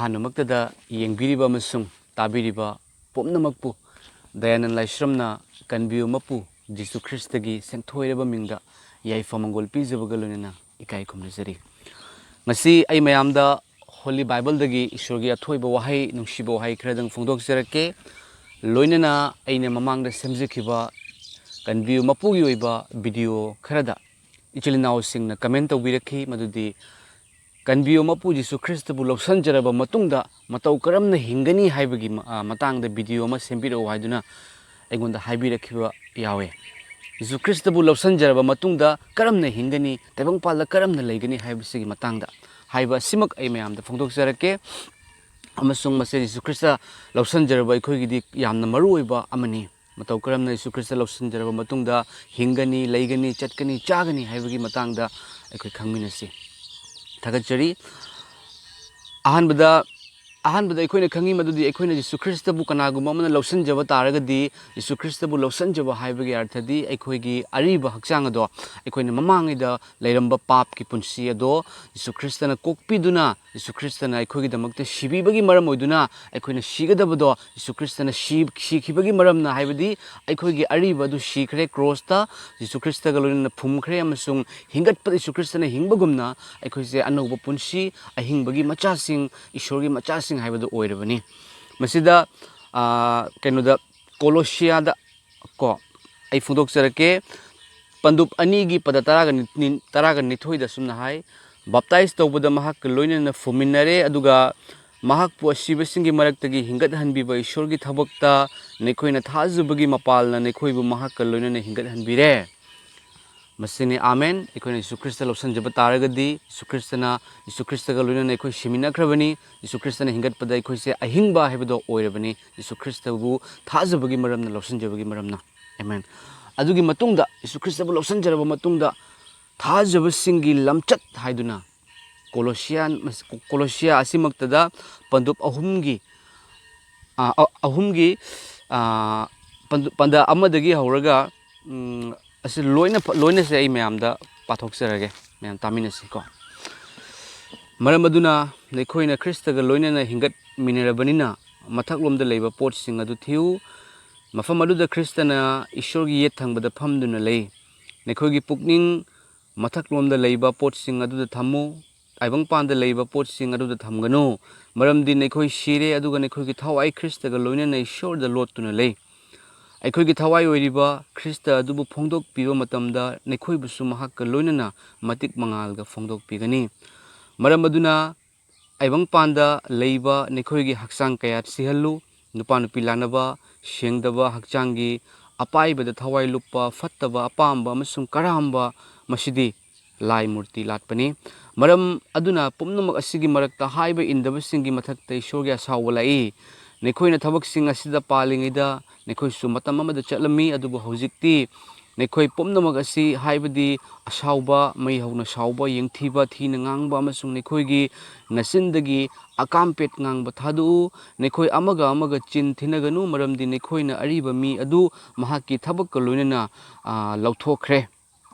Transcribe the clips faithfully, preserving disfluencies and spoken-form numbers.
ꯑꯍꯥꯟꯕꯃꯛꯇꯗ ꯌꯦꯡꯕꯤꯔꯤꯕ ꯑꯃꯁꯨꯡ ꯇꯥꯕꯤꯔꯤꯕ ꯄꯨꯝꯅꯃꯛꯄꯨ ꯗꯌꯥꯅꯟ ꯂꯥꯏꯁ꯭ꯔꯝꯅ ꯀꯟꯕꯤꯌꯨ ꯃꯄꯨ ꯖꯤꯁꯨ ꯈ꯭ꯔꯤꯁꯇꯒꯤ ꯁꯦꯡꯊꯣꯏꯔꯕ ꯃꯤꯡꯗ ꯌꯥꯏꯐ ꯃꯪꯒꯣꯜ ꯄꯤꯖꯕꯒ ꯂꯣꯏꯅꯅ ꯏꯀꯥꯏ ꯈꯨꯝꯅꯖꯔꯤ꯫ ꯉꯁꯤ ꯑꯩ ꯃꯌꯥꯝꯗ ꯍꯣꯂꯤ ꯕꯥꯏꯕꯜꯗꯒꯤ ꯏꯁꯣꯔꯒꯤ ꯑꯊꯣꯏꯕ ꯋꯥꯍꯩ, ꯅꯨꯡꯁꯤꯕ ꯋꯥꯍꯩ ꯈꯔꯗꯪ ꯐꯣꯡꯗꯣꯛꯆꯔꯛꯀꯦ꯫ ꯂꯣꯏꯅꯅ ꯑꯩꯅ ꯃꯃꯥꯡꯗ ꯁꯦꯝꯖꯈꯤꯕ ꯀꯟꯕꯤꯌꯨ ꯃꯄꯨꯒꯤ ꯑꯣꯏꯕ ꯚꯤꯗꯤꯑꯣ ꯈꯔꯗ ꯏꯆꯤꯜ ꯏꯅꯥꯎꯁꯤꯡꯅ ꯀꯃꯦꯟ ꯇꯧꯕꯤꯔꯛꯈꯤ, ꯃꯗꯨꯗꯤ ꯀꯟꯕꯤꯌꯨ ꯃꯄꯨ ꯖꯤꯁꯨ ꯈ꯭ꯔꯤꯁꯇꯕꯨ ꯂꯧꯁꯤꯟꯖꯔꯕ ꯃꯇꯨꯡꯗ ꯃꯇꯧ ꯀꯔꯝꯅ ꯍꯤꯡꯒꯅꯤ ꯍꯥꯏꯕꯒꯤ ꯃ-, ꯑ, ꯃꯇꯥꯡꯗ ꯚꯤꯗꯤꯑꯣ ꯑꯃ ꯁꯦꯝꯕꯤꯔꯛꯎ ꯍꯥꯏꯗꯨꯅ ꯑꯩꯉꯣꯟꯗ ꯍꯥꯏꯕꯤꯔꯛꯈꯤꯕ ꯌꯥꯎꯋꯦ꯫ ꯖꯤꯁꯨ ꯈ꯭ꯔꯤꯁꯇꯕꯨ ꯂꯧꯁꯤꯟꯖꯔꯕ ꯃꯇꯨꯡꯗ ꯀꯔꯝꯅ ꯍꯤꯡꯒꯅꯤ, ꯇꯥꯏꯕꯪꯄꯥꯜꯗ ꯀꯔꯝꯅ ꯂꯩꯒꯅꯤ ꯍꯥꯏꯕꯁꯤꯒꯤ ꯃꯇꯥꯡꯗ ꯍꯥꯏꯕ ꯑꯁꯤꯃꯛ ꯑꯩ ꯃꯌꯥꯝꯗ ꯐꯣꯡꯗꯣꯛꯆꯔꯛꯀꯦ꯫ ꯑꯃꯁꯨꯡ ꯃꯁꯤ ꯖꯤꯁꯨ ꯈ꯭ꯔꯤꯁꯇ ꯂꯧꯁꯤꯟꯖꯔꯕ ꯑꯩꯈꯣꯏꯒꯤꯗꯤ ꯌꯥꯝꯅ ꯃꯔꯨ ꯑꯣꯏꯕ ꯑꯃꯅꯤ꯫ ꯃꯇꯧ ꯀꯔꯝꯅ ꯖꯤꯁꯨ ꯈ꯭ꯔꯤꯁꯇ ꯂꯧꯁꯤꯟꯖꯔꯕ ꯃꯇꯨꯡꯗ ꯍꯤꯡꯒꯅꯤ, ꯂꯩꯒꯅꯤ, ꯆꯠꯀꯅꯤ, ꯆꯥꯒꯅꯤ ꯍꯥꯏꯕꯒꯤ ꯃꯇꯥꯡꯗ ꯑꯩꯈꯣꯏ ꯈꯪꯃꯤꯟꯅꯁꯤ꯫ ꯊꯥꯒꯠꯆꯔꯤ꯫ ꯑꯍꯥꯟꯕꯗ, ꯑꯍꯥꯟꯕꯗ ꯑꯩꯈꯣꯏꯅ ꯈꯪꯉꯤ ꯃꯗꯨꯗꯤ ꯑꯩꯈꯣꯏꯅ ꯖꯤꯁꯨ ꯈ꯭ꯔꯤꯁꯇꯕꯨ ꯀꯅꯥꯒꯨꯝꯕ ꯑꯃꯅ ꯂꯧꯁꯤꯟꯖꯕ ꯇꯥꯔꯒꯗꯤ, ꯖꯤꯁꯨ ꯈ꯭ꯔꯤꯁꯇꯕꯨ ꯂꯧꯁꯤꯟꯖꯕ ꯍꯥꯏꯕꯒꯤ ꯑꯔꯊꯗꯤ ꯑꯩꯈꯣꯏꯒꯤ ꯑꯔꯤꯕ ꯍꯛꯆꯥꯡ ꯑꯗꯣ ꯑꯩꯈꯣꯏꯅ ꯃꯃꯥꯡꯉꯩꯗ ꯂꯩꯔꯝꯕ ꯄꯥꯞꯀꯤ ꯄꯨꯟꯁꯤ ꯑꯗꯣ ꯖꯤꯁꯨ ꯈ꯭ꯔꯤꯁꯇꯅ ꯀꯣꯛꯄꯤꯗꯨꯅ, ꯖꯤꯁꯨ ꯈ꯭ꯔꯤꯁꯇꯅ ꯑꯩꯈꯣꯏꯒꯤꯗꯃꯛꯇ ꯁꯤꯕꯤꯕꯒꯤ ꯃꯔꯝ ꯑꯣꯏꯗꯨꯅ ꯑꯩꯈꯣꯏꯅ ꯁꯤꯒꯗꯕꯗꯣ ꯖꯤꯁꯨ ꯈ꯭ꯔꯤꯁꯇꯅ ꯁꯤ-, ꯁꯤꯈꯤꯕꯒꯤ ꯃꯔꯝꯅ, ꯍꯥꯏꯕꯗꯤ ꯑꯩꯈꯣꯏꯒꯤ ꯑꯔꯤꯕ ꯑꯗꯨ ꯁꯤꯈ꯭ꯔꯦ ꯀ꯭ꯔꯣꯁꯇ, ꯖꯤꯁꯨ ꯈ꯭ꯔꯤꯁꯇꯒ ꯂꯣꯏꯅꯅ ꯐꯨꯝꯈ꯭ꯔꯦ, ꯑꯃꯁꯨꯡ ꯍꯤꯡꯒꯠꯄꯗ ꯖꯤꯁꯨ ꯈ꯭ꯔꯤꯁꯇꯅ ꯍꯤꯡꯕꯒꯨꯝꯅ ꯑꯩꯈꯣꯏꯁꯦ ꯑꯅꯧꯕ ꯄꯨꯟꯁꯤ, ꯑꯍꯤꯡꯕꯒꯤ ꯃꯆꯥꯁꯤꯡ, ꯏꯁꯣꯔꯒꯤ ꯃꯆꯥꯁꯤꯡ ꯍꯥꯏꯕꯗꯨ ꯑꯣꯏꯔꯕꯅꯤ꯫ ꯃꯁꯤꯗ, ꯑꯥ, ꯀꯩꯅꯣꯗ, ꯀꯣꯂꯣꯁꯤꯌꯥꯗ ꯀꯣ, ꯑꯩ ꯐꯣꯡꯗꯣꯛꯆꯔꯛꯀꯦ꯫ ꯄꯟꯗꯨꯞ ꯑꯅꯤꯒꯤ ꯄꯗ ꯇꯔꯥꯒ ꯅꯤ-, ꯇꯔꯥꯒ ꯅꯤꯊꯣꯏꯗ ꯑꯁꯨꯝꯅ ꯍꯥꯏ, "ꯕꯥꯞꯇꯥꯏꯖ ꯇꯧꯕꯗ ꯃꯍꯥꯛꯀ ꯂꯣꯏꯅꯅ ꯐꯨꯝꯃꯤꯟꯅꯔꯦ, ꯑꯗꯨꯒ ꯃꯍꯥꯛꯄꯨ ꯑꯁꯤꯕꯁꯤꯡꯒꯤ ꯃꯔꯛꯇꯒꯤ ꯍꯤꯡꯒꯠꯍꯟꯕꯤꯕ ꯏꯁꯣꯔꯒꯤ ꯊꯕꯛꯇ ꯅꯈꯣꯏꯅ ꯊꯥꯖꯕꯒꯤ ꯃꯄꯥꯜꯅ ꯅꯈꯣꯏꯕꯨ ꯃꯍꯥꯛꯀ ꯂꯣꯏꯅꯅ ꯍꯤꯡꯒꯠꯍꯟꯕꯤꯔꯦ"꯫ ꯃꯁꯤꯅꯤ, ꯑꯥꯃꯦꯟ꯫ ꯑꯩꯈꯣꯏꯅ ꯖꯤꯁꯨ ꯈ꯭ꯔꯤꯁꯇ ꯂꯧꯁꯤꯟꯖꯕ ꯇꯥꯔꯒꯗꯤ, ꯖꯤꯁꯨ ꯈ꯭ꯔꯤꯁꯇꯅ, ꯖꯤꯁꯨ ꯈ꯭ꯔꯤꯁꯇꯒ ꯂꯣꯏꯅꯅ ꯑꯩꯈꯣꯏ ꯁꯤꯃꯤꯟꯅꯈ꯭ꯔꯕꯅꯤ꯫ ꯖꯤꯁꯨ ꯈ꯭ꯔꯤꯁꯇꯅ ꯍꯤꯡꯒꯠꯄꯗ ꯑꯩꯈꯣꯏꯁꯦ ꯑꯍꯤꯡꯕ ꯍꯥꯏꯕꯗꯣ ꯑꯣꯏꯔꯕꯅꯤ, ꯖꯤꯁꯨ ꯈ꯭ꯔꯤꯁꯇꯕꯨ ꯊꯥꯖꯕꯒꯤ ꯃꯔꯝꯅ, ꯂꯧꯁꯤꯟꯖꯕꯒꯤ ꯃꯔꯝꯅ꯫ ꯑꯥꯃꯦꯟ꯫ ꯑꯗꯨꯒꯤ ꯃꯇꯨꯡꯗ, ꯖꯤꯁꯨ ꯈ꯭ꯔꯤꯁꯇꯕꯨ ꯂꯧꯁꯤꯟꯖꯔꯕ ꯃꯇꯨꯡꯗ, ꯊꯥꯖꯕꯁꯤꯡꯒꯤ ꯂꯝꯆꯠ ꯍꯥꯏꯗꯨꯅ, ꯀꯣꯂꯣꯁꯤꯌꯥꯟ-, ꯀꯣꯂꯣꯁꯤꯌꯥ ꯑꯁꯤꯃꯛꯇꯗ ꯄꯟꯗꯨꯞ ꯑꯍꯨꯝꯒꯤ, ꯑ, ꯑ, ꯑꯍꯨꯝꯒꯤ, ꯑ, ꯄꯟꯗꯨꯞ, ꯄꯟꯗ ꯑꯃꯗꯒꯤ ꯍꯧꯔꯒ, ꯎꯝ, ꯑꯁꯤ ꯂꯣꯏꯅ ꯐ-, ꯂꯣꯏꯅꯁꯦ ꯑꯩ ꯃꯌꯥꯝꯗ ꯄꯥꯊꯣꯛꯆꯔꯒꯦ, ꯃꯌꯥꯝ ꯇꯥꯃꯤꯟꯅꯁꯤꯀꯣ꯫ ꯃꯔꯝ ꯑꯗꯨꯅ ꯅꯈꯣꯏꯅ ꯈ꯭ꯔꯤꯁꯇꯒ ꯂꯣꯏꯅꯅ ꯍꯤꯡꯒꯠꯃꯤꯟꯅꯔꯕꯅꯤꯅ, ꯃꯊꯛꯂꯣꯝꯗ ꯂꯩꯕ ꯄꯣꯠꯁꯤꯡ ꯑꯗꯨ ꯊꯤꯌꯨ, ꯃꯐꯝ ꯑꯗꯨꯗ ꯈ꯭ꯔꯤꯁꯇꯅ ꯏꯁꯣꯔꯒꯤ ꯌꯦꯠ ꯊꯪꯕꯗ ꯐꯝꯗꯨꯅ ꯂꯩ꯫ ꯅꯈꯣꯏꯒꯤ ꯄꯨꯛꯅꯤꯡ ꯃꯊꯛꯂꯣꯝꯗ ꯂꯩꯕ ꯄꯣꯠꯁꯤꯡ ꯑꯗꯨꯗ ꯊꯝꯃꯨ, ꯇꯥꯏꯕꯪꯄꯥꯟꯗ ꯂꯩꯕ ꯄꯣꯠꯁꯤꯡ ꯑꯗꯨꯗ ꯊꯝꯒꯅꯨ, ꯃꯔꯝꯗꯤ ꯅꯈꯣꯏ ꯁꯤꯔꯦ, ꯑꯗꯨꯒ ꯅꯈꯣꯏꯒꯤ ꯊꯋꯥꯏ ꯈ꯭ꯔꯤꯁꯇꯒ ꯂꯣꯏꯅꯅ ꯏꯁꯣꯔꯗ ꯂꯣꯠꯇꯨꯅ ꯂꯩ꯫ ꯑꯩꯈꯣꯏꯒꯤ ꯊꯋꯥꯏ ꯑꯣꯏꯔꯤꯕ ꯈ꯭ꯔꯤꯁꯇ ꯑꯗꯨꯕꯨ ꯐꯣꯡꯗꯣꯛꯄꯤꯕ ꯃꯇꯝꯗ, ꯅꯈꯣꯏꯕꯨꯁꯨ ꯃꯍꯥꯛꯀ ꯂꯣꯏꯅꯅ ꯃꯇꯤꯛ ꯃꯉꯥꯜꯒ ꯐꯣꯡꯗꯣꯛꯄꯤꯒꯅꯤ꯫ ꯃꯔꯝ ꯑꯗꯨꯅ, ꯇꯥꯏꯕꯪꯄꯥꯟꯗ ꯂꯩꯕ ꯅꯈꯣꯏꯒꯤ ꯍꯛꯆꯥꯡ ꯀꯌꯥꯠ ꯁꯤꯍꯜꯂꯨ꯫ ꯅꯨꯄꯥ ꯅꯨꯄꯤ ꯂꯥꯟꯅꯕ, ꯁꯦꯡꯗꯕ ꯍꯛꯆꯥꯡꯒꯤ, ꯑꯄꯥꯏꯕꯗ ꯊꯋꯥꯏ ꯂꯨꯞꯄ, ꯐꯠꯇꯕ ꯑꯄꯥꯝꯕ ꯑꯃꯁꯨꯡ ꯀꯔꯥꯝꯕ, ꯃꯁꯤꯗꯤ ꯂꯥꯏ ꯃꯨꯔꯇꯤ ꯂꯥꯠꯄꯅꯤ꯫ ꯃꯔꯝ ꯑꯗꯨꯅ, ꯄꯨꯝꯅꯃꯛ ꯑꯁꯤꯒꯤ ꯃꯔꯛꯇ ꯍꯥꯏꯕ ꯏꯟꯗꯕꯁꯤꯡꯒꯤ ꯃꯊꯛꯇ ꯏꯁꯣꯔꯒꯤ ꯑꯁꯥꯎꯕ ꯂꯥꯛꯏ꯫ ꯅꯈꯣꯏꯅ ꯊꯕꯛꯁꯤꯡ ꯑꯁꯤꯗ ꯄꯥꯜꯂꯤꯉꯩꯗ ꯅꯈꯣꯏꯁꯨ ꯃꯇꯝ ꯑꯃꯗ ꯆꯠꯂꯝꯃꯤ, ꯑꯗꯨꯕꯨ ꯍꯧꯖꯤꯛꯇꯤ ꯅꯈꯣꯏ ꯄꯨꯝꯅꯃꯛ ꯑꯁꯤ, ꯍꯥꯏꯕꯗꯤ ꯑꯁꯥꯎꯕ, ꯃꯩ ꯍꯧꯅ ꯁꯥꯎꯕ, ꯌꯦꯡꯊꯤꯕ, ꯊꯤꯅ ꯉꯥꯡꯕ ꯑꯃꯁꯨꯡ ꯅꯈꯣꯏꯒꯤ ꯅꯆꯤꯟꯗꯒꯤ ꯑꯀꯥꯝꯄꯦꯠ ꯉꯥꯡꯕ ꯊꯥꯗꯣꯛꯎ꯫ ꯅꯈꯣꯏ ꯑꯃꯒ ꯑꯃꯒ ꯆꯤꯟ ꯊꯤꯅꯒꯅꯨ, ꯃꯔꯝꯗꯤ ꯅꯈꯣꯏꯅ ꯑꯔꯤꯕ ꯃꯤ ꯑꯗꯨ ꯃꯍꯥꯛꯀꯤ ꯊꯕꯛꯀ ꯂꯣꯏꯅꯅ, ꯑ, ꯂꯧꯊꯣꯛꯈ꯭ꯔꯦ꯫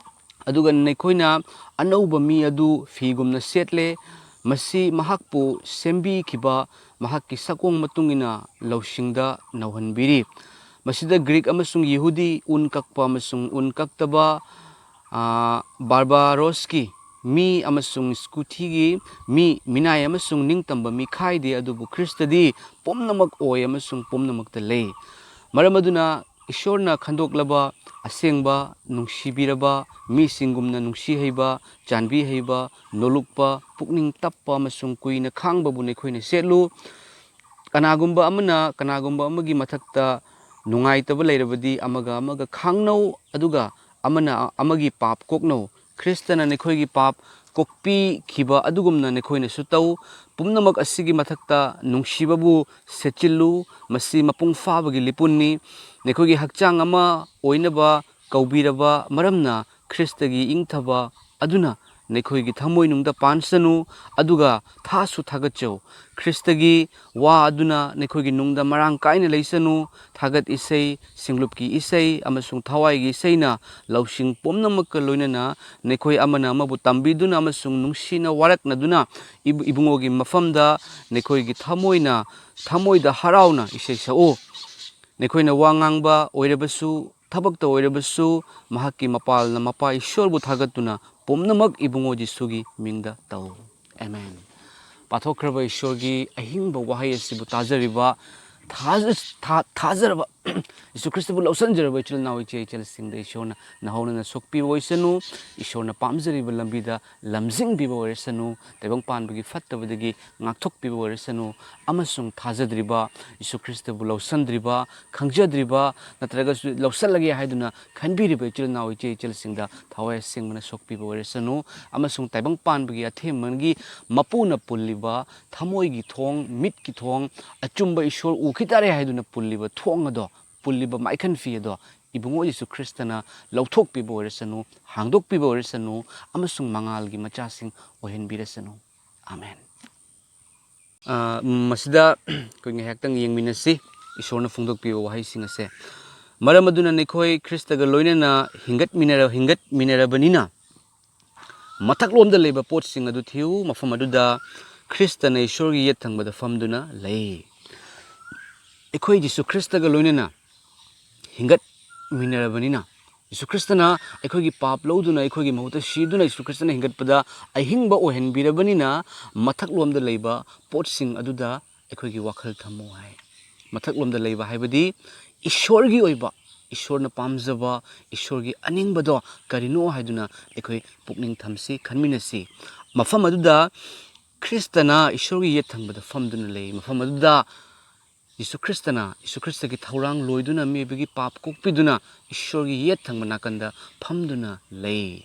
ꯑꯗꯨꯒ ꯅꯈꯣꯏꯅ ꯑꯅꯧꯕ ꯃꯤ ꯑꯗꯨ ꯐꯤꯒꯨꯝꯅ ꯁꯦꯠꯂꯦ꯫ ꯃꯁꯤ ꯃꯍꯥꯛꯄꯨ ꯁꯦꯝꯕꯤꯈꯤꯕ ꯃꯍꯥꯛꯀꯤ ꯁꯛꯑꯣꯡ ꯃꯇꯨꯡ ꯏꯟꯅ ꯂꯧꯁꯤꯡꯗ ꯅꯧꯍꯟꯕꯤꯔꯤ꯫ ꯃꯁꯤꯗ ꯒ꯭ꯔꯤꯛ ꯑꯃꯁꯨꯡ ꯌꯤꯍꯨꯗꯤ, ꯎꯟ ꯀꯛꯄ ꯑꯃꯁꯨꯡ ꯎꯟ ꯀꯛꯇꯕ, ꯑ, ꯕꯥꯔꯕꯥꯔꯣꯁꯀꯤ ꯃꯤ ꯑꯃꯁꯨꯡ ꯁ꯭ꯀꯨꯊꯤꯒꯤ ꯃꯤ, ꯃꯤꯅꯥꯏ ꯑꯃꯁꯨꯡ ꯅꯤꯡꯇꯝꯕ ꯃꯤ ꯈꯥꯏꯗꯦ, ꯑꯗꯨꯕꯨ ꯈ꯭ꯔꯤꯁꯇꯗꯤ ꯄꯨꯝꯅꯃꯛ ꯑꯣꯏ ꯑꯃꯁꯨꯡ ꯄꯨꯝꯅꯃꯛꯇ ꯂꯩ꯫ ꯃꯔꯝ ꯑꯗꯨꯅ, ꯏꯁꯣꯔꯅ ꯈꯟꯗꯣꯛꯂꯕ, ꯑꯁꯦꯡꯕ, ꯅꯨꯡꯁꯤꯕꯤꯔꯕ ꯃꯤꯁꯤꯡꯒꯨꯝꯅ ꯅꯨꯡꯁꯤ ꯍꯩꯕ, ꯆꯥꯟꯕꯤ ꯍꯩꯕ, ꯅꯣꯂꯨꯛꯄ, ꯄꯨꯛꯅꯤꯡ ꯇꯞꯄ ꯑꯃꯁꯨꯡ ꯀꯨꯏꯅ ꯈꯥꯡꯕꯕꯨ ꯅꯈꯣꯏꯅ ꯁꯦꯠꯂꯨ꯫ ꯀꯅꯥꯒꯨꯝꯕ ꯑꯃꯅ ꯀꯅꯥꯒꯨꯝꯕ ꯑꯃꯒꯤ ꯃꯊꯛꯇ ꯅꯨꯡꯉꯥꯏꯇꯕ ꯂꯩꯔꯕꯗꯤ, ꯑꯃꯒ ꯑꯃꯒ ꯈꯥꯡꯅꯧ, ꯑꯗꯨꯒ ꯑꯃꯅ ꯑꯃꯒꯤ ꯄꯥꯞ ꯀꯣꯛꯅꯧ꯫ ꯈ꯭ꯔꯤꯁꯇꯅ ꯅꯈꯣꯏꯒꯤ ꯄꯥꯞ ꯀꯣꯛꯄꯤꯈꯤꯕ ꯑꯗꯨꯒꯨꯝꯅ ꯅꯈꯣꯏꯅꯁꯨ ꯇꯧ꯫ ꯄꯨꯝꯅꯃꯛ ꯑꯁꯤꯒꯤ ꯃꯊꯛꯇ ꯅꯨꯡꯁꯤꯕꯕꯨ ꯁꯦꯠꯆꯤꯜꯂꯨ, ꯃꯁꯤ ꯃꯄꯨꯡ ꯐꯥꯕꯒꯤ ꯂꯤꯄꯨꯟꯅꯤ꯫ ꯅꯈꯣꯏꯒꯤ ꯍꯛꯆꯥꯡ ꯑꯃ ꯑꯣꯏꯅꯕ ꯀꯧꯕꯤꯔꯕ ꯃꯔꯝꯅ, ꯈ꯭ꯔꯤꯁꯇꯒꯤ ꯏꯪꯊꯕ ꯑꯗꯨꯅ ꯅꯈꯣꯏꯒꯤ ꯊꯃꯣꯏꯅꯨꯡꯗ ꯄꯥꯟꯁꯅꯨ, ꯑꯗꯨꯒ ꯊꯥꯁꯨ ꯊꯥꯒꯠꯆꯧ꯫ ꯈ꯭ꯔꯤꯁꯇꯒꯤ ꯋꯥ ꯑꯗꯨꯅ ꯅꯈꯣꯏꯒꯤ ꯅꯨꯡꯗ ꯃꯔꯥꯡ ꯀꯥꯏꯅ ꯂꯩꯁꯅꯨ꯫ ꯊꯥꯒꯠ ꯏꯁꯩ, ꯁꯤꯡꯂꯨꯞꯀꯤ ꯏꯁꯩ ꯑꯃꯁꯨꯡ ꯊꯋꯥꯏꯒꯤ ꯏꯁꯩꯅ ꯂꯧꯁꯤꯡ ꯄꯨꯝꯅꯃꯛꯀ ꯂꯣꯏꯅꯅ ꯅꯈꯣꯏ ꯑꯃꯅ ꯑꯃꯕꯨ ꯇꯝꯕꯤꯗꯨꯅ ꯑꯃꯁꯨꯡ ꯅꯨꯡꯁꯤꯅ ꯋꯥꯔꯛꯅꯗꯨꯅ ꯏꯕꯨ-, ꯏꯕꯨꯡꯉꯣꯒꯤ ꯃꯐꯝꯗ ꯅꯈꯣꯏꯒꯤ ꯊꯃꯣꯏꯅ, ꯊꯃꯣꯏꯗ ꯍꯔꯥꯎꯅ ꯏꯁꯩ ꯁꯛꯎ꯫ ꯅꯈꯣꯏꯅ ꯋꯥ ꯉꯥꯡꯕ ꯑꯣꯏꯔꯕꯁꯨ, ꯊꯕꯛꯇ ꯑꯣꯏꯔꯕꯁꯨ, ꯃꯍꯥꯛꯀꯤ ꯃꯄꯥꯜꯅ ꯃꯄꯥ ꯏꯁꯣꯔꯕꯨ ꯊꯥꯒꯠꯇꯨꯅ ꯄꯨꯝꯅꯃꯛ ꯏꯕꯨꯡꯉꯣ ꯖꯤꯁꯨꯒꯤ ꯃꯤꯡꯗ ꯇꯧ꯫ ꯑꯦꯃꯦꯟ꯫ ꯄꯥꯊꯣꯛꯈ꯭ꯔꯕ ꯏꯁꯣꯔꯒꯤ ꯑꯍꯤꯡꯕ ꯋꯥꯍꯩ ꯑꯁꯤꯕꯨ ꯇꯥꯖꯔꯤꯕ, ꯊꯥꯖ-, ꯊꯥ-, ꯊꯥꯖꯔꯕ, ꯌꯤꯁꯨ ꯈ꯭ꯔꯤꯁꯇꯕꯨ ꯂꯧꯁꯤꯟꯖꯔꯕ ꯏꯆꯤꯜ ꯏꯅꯥꯎ ꯏꯆꯦ ꯏꯆꯜꯁꯤꯡꯗ ꯏꯁꯣꯔꯅ ꯅꯍꯧꯅꯅ ꯁꯣꯛꯄꯤꯕ ꯑꯣꯏꯁꯅꯨ, ꯏꯁꯣꯔꯅ ꯄꯥꯝꯖꯔꯤꯕ ꯂꯝꯕꯤꯗ ꯂꯝꯖꯤꯡꯕꯤꯕ ꯑꯣꯏꯔꯁꯅꯨ, ꯇꯥꯏꯕꯪ ꯄꯥꯟꯕꯒꯤ ꯐꯠꯇꯕꯗꯒꯤ ꯉꯥꯛꯊꯣꯛꯄꯤꯕ ꯑꯣꯏꯔꯁꯅꯨ, ꯑꯃꯁꯨꯡ ꯊꯥꯖꯗ꯭ꯔꯤꯕ, ꯌꯤꯁꯨ ꯈ꯭ꯔꯤꯁꯇꯕꯨ ꯂꯧꯁꯤꯟꯗ꯭ꯔꯤꯕ, ꯈꯪꯖꯗ꯭ꯔꯤꯕ, ꯅꯠꯇ꯭ꯔꯒꯁꯨ ꯂꯧꯁꯤꯜꯂꯒꯦ ꯍꯥꯏꯗꯨꯅ ꯈꯟꯕꯤꯔꯤꯕ ꯏꯆꯤꯜ ꯏꯅꯥꯎ ꯏꯆꯦ ꯏꯆꯜꯁꯤꯡꯗ ꯊꯋꯥꯏ ꯑꯁꯦꯡꯕꯅ ꯁꯣꯛꯄꯤꯕ ꯑꯣꯏꯔꯁꯅꯨ, ꯑꯃꯁꯨꯡ ꯇꯥꯏꯕꯪ ꯄꯥꯟꯕꯒꯤ ꯑꯊꯦꯝꯕꯒꯤ ꯃꯄꯨꯅ ꯄꯨꯜꯂꯤꯕ ꯊꯃꯣꯏꯒꯤ ꯊꯣꯡ, ꯃꯤꯠꯀꯤ ꯊꯣꯡ, ꯑꯆꯨꯝꯕ ꯏꯁꯣꯔ ꯎꯈꯤ ꯇꯥꯔꯦ ꯍꯥꯏꯗꯨꯅ ꯄꯨꯜꯂꯤꯕ ꯊꯣꯡ ꯑꯗꯣ, ꯄꯨꯜꯂꯤꯕ ꯃꯥꯏꯈꯟ ꯐꯤ ꯑꯗꯣ ꯏꯕꯨꯡꯉꯣ ꯌꯤꯁꯨ ꯈ꯭ꯔꯤꯁꯇꯅ ꯂꯧꯊꯣꯛꯄꯤꯕ ꯑꯣꯏꯔꯁꯅꯨ, ꯍꯥꯡꯗꯣꯛꯄꯤꯕ ꯑꯣꯏꯔꯁꯅꯨ, ꯑꯃꯁꯨꯡ ꯃꯉꯥꯜꯒꯤ ꯃꯆꯥꯁꯤꯡ ꯑꯣꯏꯍꯟꯕꯤꯔꯁꯅꯨ꯫ ꯑꯥꯃꯦꯟ꯫ ꯑ, ꯃꯁꯤꯗ ꯑꯩꯈꯣꯏ ꯉꯥꯏꯍꯥꯛꯇꯪ ꯌꯦꯡꯃꯤꯟꯅꯁꯤ, ꯏꯁꯣꯔꯅ ꯐꯣꯡꯗꯣꯛꯄꯤꯕ ꯋꯥꯍꯩꯁꯤꯡ ꯑꯁꯦ꯫ "ꯃꯔꯝ ꯑꯗꯨꯅ ꯅꯈꯣꯏ ꯈ꯭ꯔꯤꯁꯇꯒ ꯂꯣꯏꯅꯅ ꯍꯤꯡꯒꯠꯃꯤꯟꯅꯔ-, ꯍꯤꯡꯒꯠꯃꯤꯟꯅꯔꯕꯅꯤꯅ, ꯃꯊꯛꯂꯣꯝꯗ ꯂꯩꯕ ꯄꯣꯠꯁꯤꯡ ꯑꯗꯨ ꯊꯤꯌꯨ, ꯃꯐꯝ ꯑꯗꯨꯗ ꯈ꯭ꯔꯤꯁꯇꯅ ꯏꯁꯣꯔꯒꯤ ꯌꯦꯠ ꯊꯪꯕꯗ ꯐꯝꯗꯨꯅ ꯂꯩ꯫" ꯑꯩꯈꯣꯏ ꯖꯤꯁꯨ ꯈ꯭ꯔꯤꯁꯇꯒ ꯂꯣꯏꯅꯅ ꯍꯤꯡꯒꯠꯃꯤꯟꯅꯔꯕꯅꯤꯅ, ꯖꯤꯁꯨ ꯈ꯭ꯔꯤꯁꯇꯅ ꯑꯩꯈꯣꯏꯒꯤ ꯄꯥꯞ ꯂꯧꯗꯨꯅ, ꯑꯩꯈꯣꯏꯒꯤ ꯃꯍꯨꯠꯇ ꯁꯤꯗꯨꯅ, ꯖꯤꯁꯨ ꯈ꯭ꯔꯤꯁꯇꯅ ꯍꯤꯡꯒꯠꯄꯗ ꯑꯍꯤꯡꯕ ꯑꯣꯏꯍꯟꯕꯤꯔꯕꯅꯤꯅ, ꯃꯊꯛꯂꯣꯝꯗ ꯂꯩꯕ ꯄꯣꯠꯁꯤꯡ ꯑꯗꯨꯗ ꯑꯩꯈꯣꯏꯒꯤ ꯋꯥꯈꯜ ꯊꯝꯃꯨ ꯍꯥꯏ꯫ ꯃꯊꯛꯂꯣꯝꯗ ꯂꯩꯕ ꯍꯥꯏꯕꯗꯤ ꯏꯁꯣꯔꯒꯤ ꯑꯣꯏꯕ, ꯏꯁꯣꯔꯅ ꯄꯥꯝꯖꯕ, ꯏꯁꯣꯔꯒꯤ ꯑꯅꯤꯡꯕꯗꯣ ꯀꯔꯤꯅꯣ ꯍꯥꯏꯗꯨꯅ ꯑꯩꯈꯣꯏ ꯄꯨꯛꯅꯤꯡ ꯊꯝꯁꯤ, ꯈꯟꯃꯤꯟꯅꯁꯤ꯫ ꯃꯐꯝ ꯑꯗꯨꯗ ꯈ꯭ꯔꯤꯁꯇꯅ ꯏꯁꯣꯔꯒꯤ ꯌꯦꯠ ꯊꯪꯕꯗ ꯐꯝꯗꯨꯅ ꯂꯩ꯫ ꯃꯐꯝ ꯑꯗꯨꯗ ꯌꯤꯁꯨ ꯈ꯭ꯔꯤꯁꯇꯅ, ꯌꯤꯁꯨ ꯈ꯭ꯔꯤꯁꯇꯒꯤ ꯊꯧꯔꯥꯡ ꯂꯣꯏꯗꯨꯅ ꯃꯤꯑꯣꯏꯕꯒꯤ ꯄꯥꯞ ꯀꯣꯛꯄꯤꯗꯨꯅ ꯏꯁꯣꯔꯒꯤ ꯌꯦꯠ ꯊꯪꯕ ꯅꯥꯀꯟꯗ ꯐꯝꯗꯨꯅ ꯂꯩ꯫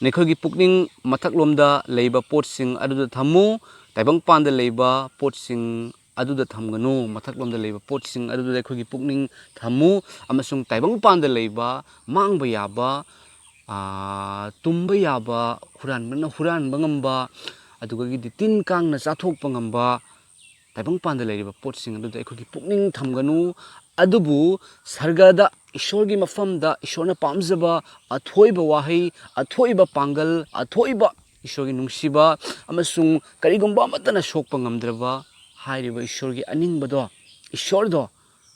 ꯅꯈꯣꯏꯒꯤ ꯄꯨꯛꯅꯤꯡ ꯃꯊꯛꯂꯣꯝꯗ ꯂꯩꯕ ꯄꯣꯠꯁꯤꯡ ꯑꯗꯨꯗ ꯊꯝꯃꯨ, ꯇꯥꯏꯕꯪꯄꯥꯟꯗ ꯂꯩꯕ ꯄꯣꯠꯁꯤꯡ ꯑꯗꯨꯗ ꯊꯝꯒꯅꯨ꯫ ꯃꯊꯛꯂꯣꯝꯗ ꯂꯩꯕ ꯄꯣꯠꯁꯤꯡ ꯑꯗꯨꯗ ꯑꯩꯈꯣꯏꯒꯤ ꯄꯨꯛꯅꯤꯡ ꯊꯝꯃꯨ, ꯑꯃꯁꯨꯡ ꯇꯥꯏꯕꯪꯄꯥꯟꯗ ꯂꯩꯕ ꯃꯥꯡꯕ ꯌꯥꯕ ꯇꯨꯝꯕ ꯌꯥꯕ, ꯍꯨꯔꯥꯟꯕꯅ ꯍꯨꯔꯥꯟꯕ ꯉꯝꯕ, ꯑꯗꯨꯗꯒꯤꯗꯤ ꯇꯤꯟ ꯀꯥꯡꯅ ꯆꯥꯊꯣꯛꯄ ꯉꯝꯕ, ꯇꯥꯏꯕꯪꯄꯥꯟꯗ ꯂꯩꯔꯤꯕ ꯄꯣꯠꯁꯤꯡ ꯑꯗꯨꯗ ꯑꯩꯈꯣꯏꯒꯤ ꯄꯨꯛꯅꯤꯡ ꯊꯝꯒꯅꯨ꯫ ꯑꯗꯨꯕꯨ ꯁꯔꯒꯗ, ꯏꯁꯣꯔꯒꯤ ꯃꯐꯝꯗ, ꯏꯁꯣꯔꯅ ꯄꯥꯝꯖꯕ ꯑꯊꯣꯏꯕ ꯋꯥꯍꯩ, ꯑꯊꯣꯏꯕ ꯄꯥꯡꯒꯜ, ꯑꯊꯣꯏꯕ ꯏꯁꯣꯔꯒꯤ ꯅꯨꯡꯁꯤꯕ, ꯑꯃꯁꯨꯡ ꯀꯔꯤꯒꯨꯝꯕ ꯑꯃꯠꯇꯅ ꯁꯣꯛꯄ ꯉꯝꯗ꯭ꯔꯕ ꯍꯥꯏꯔꯤꯕ ꯏꯁꯣꯔꯒꯤ ꯑꯅꯤꯡꯕꯗꯣ, ꯏꯁꯣꯔꯗꯣ,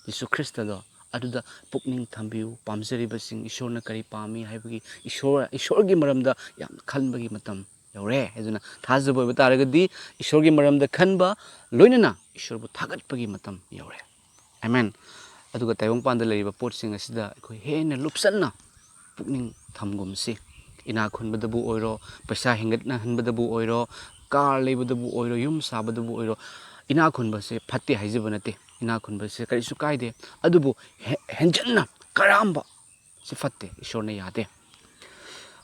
ꯖꯤꯁꯨ ꯈ꯭ꯔꯤꯁꯇꯗꯣ, ꯑꯗꯨꯗ ꯄꯨꯛꯅꯤꯡ ꯊꯝꯕꯤꯌꯨ꯫ ꯄꯥꯝꯖꯔꯤꯕꯁꯤꯡ, ꯏꯁꯣꯔꯅ ꯀꯔꯤ ꯄꯥꯝꯃꯤ ꯍꯥꯏꯕꯒꯤ, ꯏꯁꯣꯔ, ꯏꯁꯣꯔꯒꯤ ꯃꯔꯝꯗ ꯌꯥꯝꯅ ꯈꯟꯕꯒꯤ ꯃꯇꯝ ꯌꯧꯔꯦ꯫ ꯑꯗꯨꯅ ꯊꯥꯖꯕ ꯑꯣꯏꯕ ꯇꯥꯔꯒꯗꯤ ꯏꯁꯣꯔꯒꯤ ꯃꯔꯝꯗ ꯈꯟꯕ, ꯂꯣꯏꯅꯅ ꯏꯁꯣꯔꯕꯨ ꯊꯥꯒꯠꯄꯒꯤ ꯃꯇꯝ ꯌꯧꯔꯦ꯫ ꯑꯃꯦꯟ꯫ ꯑꯗꯨꯒ ꯇꯥꯏꯕꯪꯄꯥꯟꯗ ꯂꯩꯔꯤꯕ ꯄꯣꯠꯁꯤꯡ ꯑꯁꯤꯗ ꯑꯩꯈꯣꯏ ꯍꯦꯟꯅ ꯂꯨꯞꯆꯟꯅ ꯄꯨꯛꯅꯤꯡ ꯊꯝꯒꯨꯝꯁꯤ꯫ ꯏꯅꯥꯛ ꯈꯨꯟꯕꯗꯕꯨ ꯑꯣꯏꯔꯣ, ꯄꯩꯁꯥ ꯍꯦꯟꯒꯠꯅꯍꯟꯕꯗꯕꯨ ꯑꯣꯏꯔꯣ, ꯀꯥꯔ ꯂꯩꯕꯗꯕꯨ ꯑꯣꯏꯔꯣ, ꯌꯨꯝ ꯁꯥꯕꯗꯕꯨ ꯑꯣꯏꯔꯣ, ꯏꯅꯥꯛ ꯈꯨꯟꯕꯁꯦ ꯐꯠꯇꯦ ꯍꯥꯏꯖꯕ ꯅꯠꯇꯦ꯫ ꯏꯅꯥꯛ ꯈꯨꯟꯕꯁꯦ ꯀꯔꯤꯁꯨ ꯀꯥꯏꯗꯦ꯫ ꯑꯗꯨꯕꯨ ꯍꯦ-, ꯍꯦꯟꯖꯟꯅ ꯀꯔꯥꯝꯕ ꯁꯤ ꯐꯠꯇꯦ, ꯏꯁꯣꯔꯅ ꯌꯥꯗꯦ꯫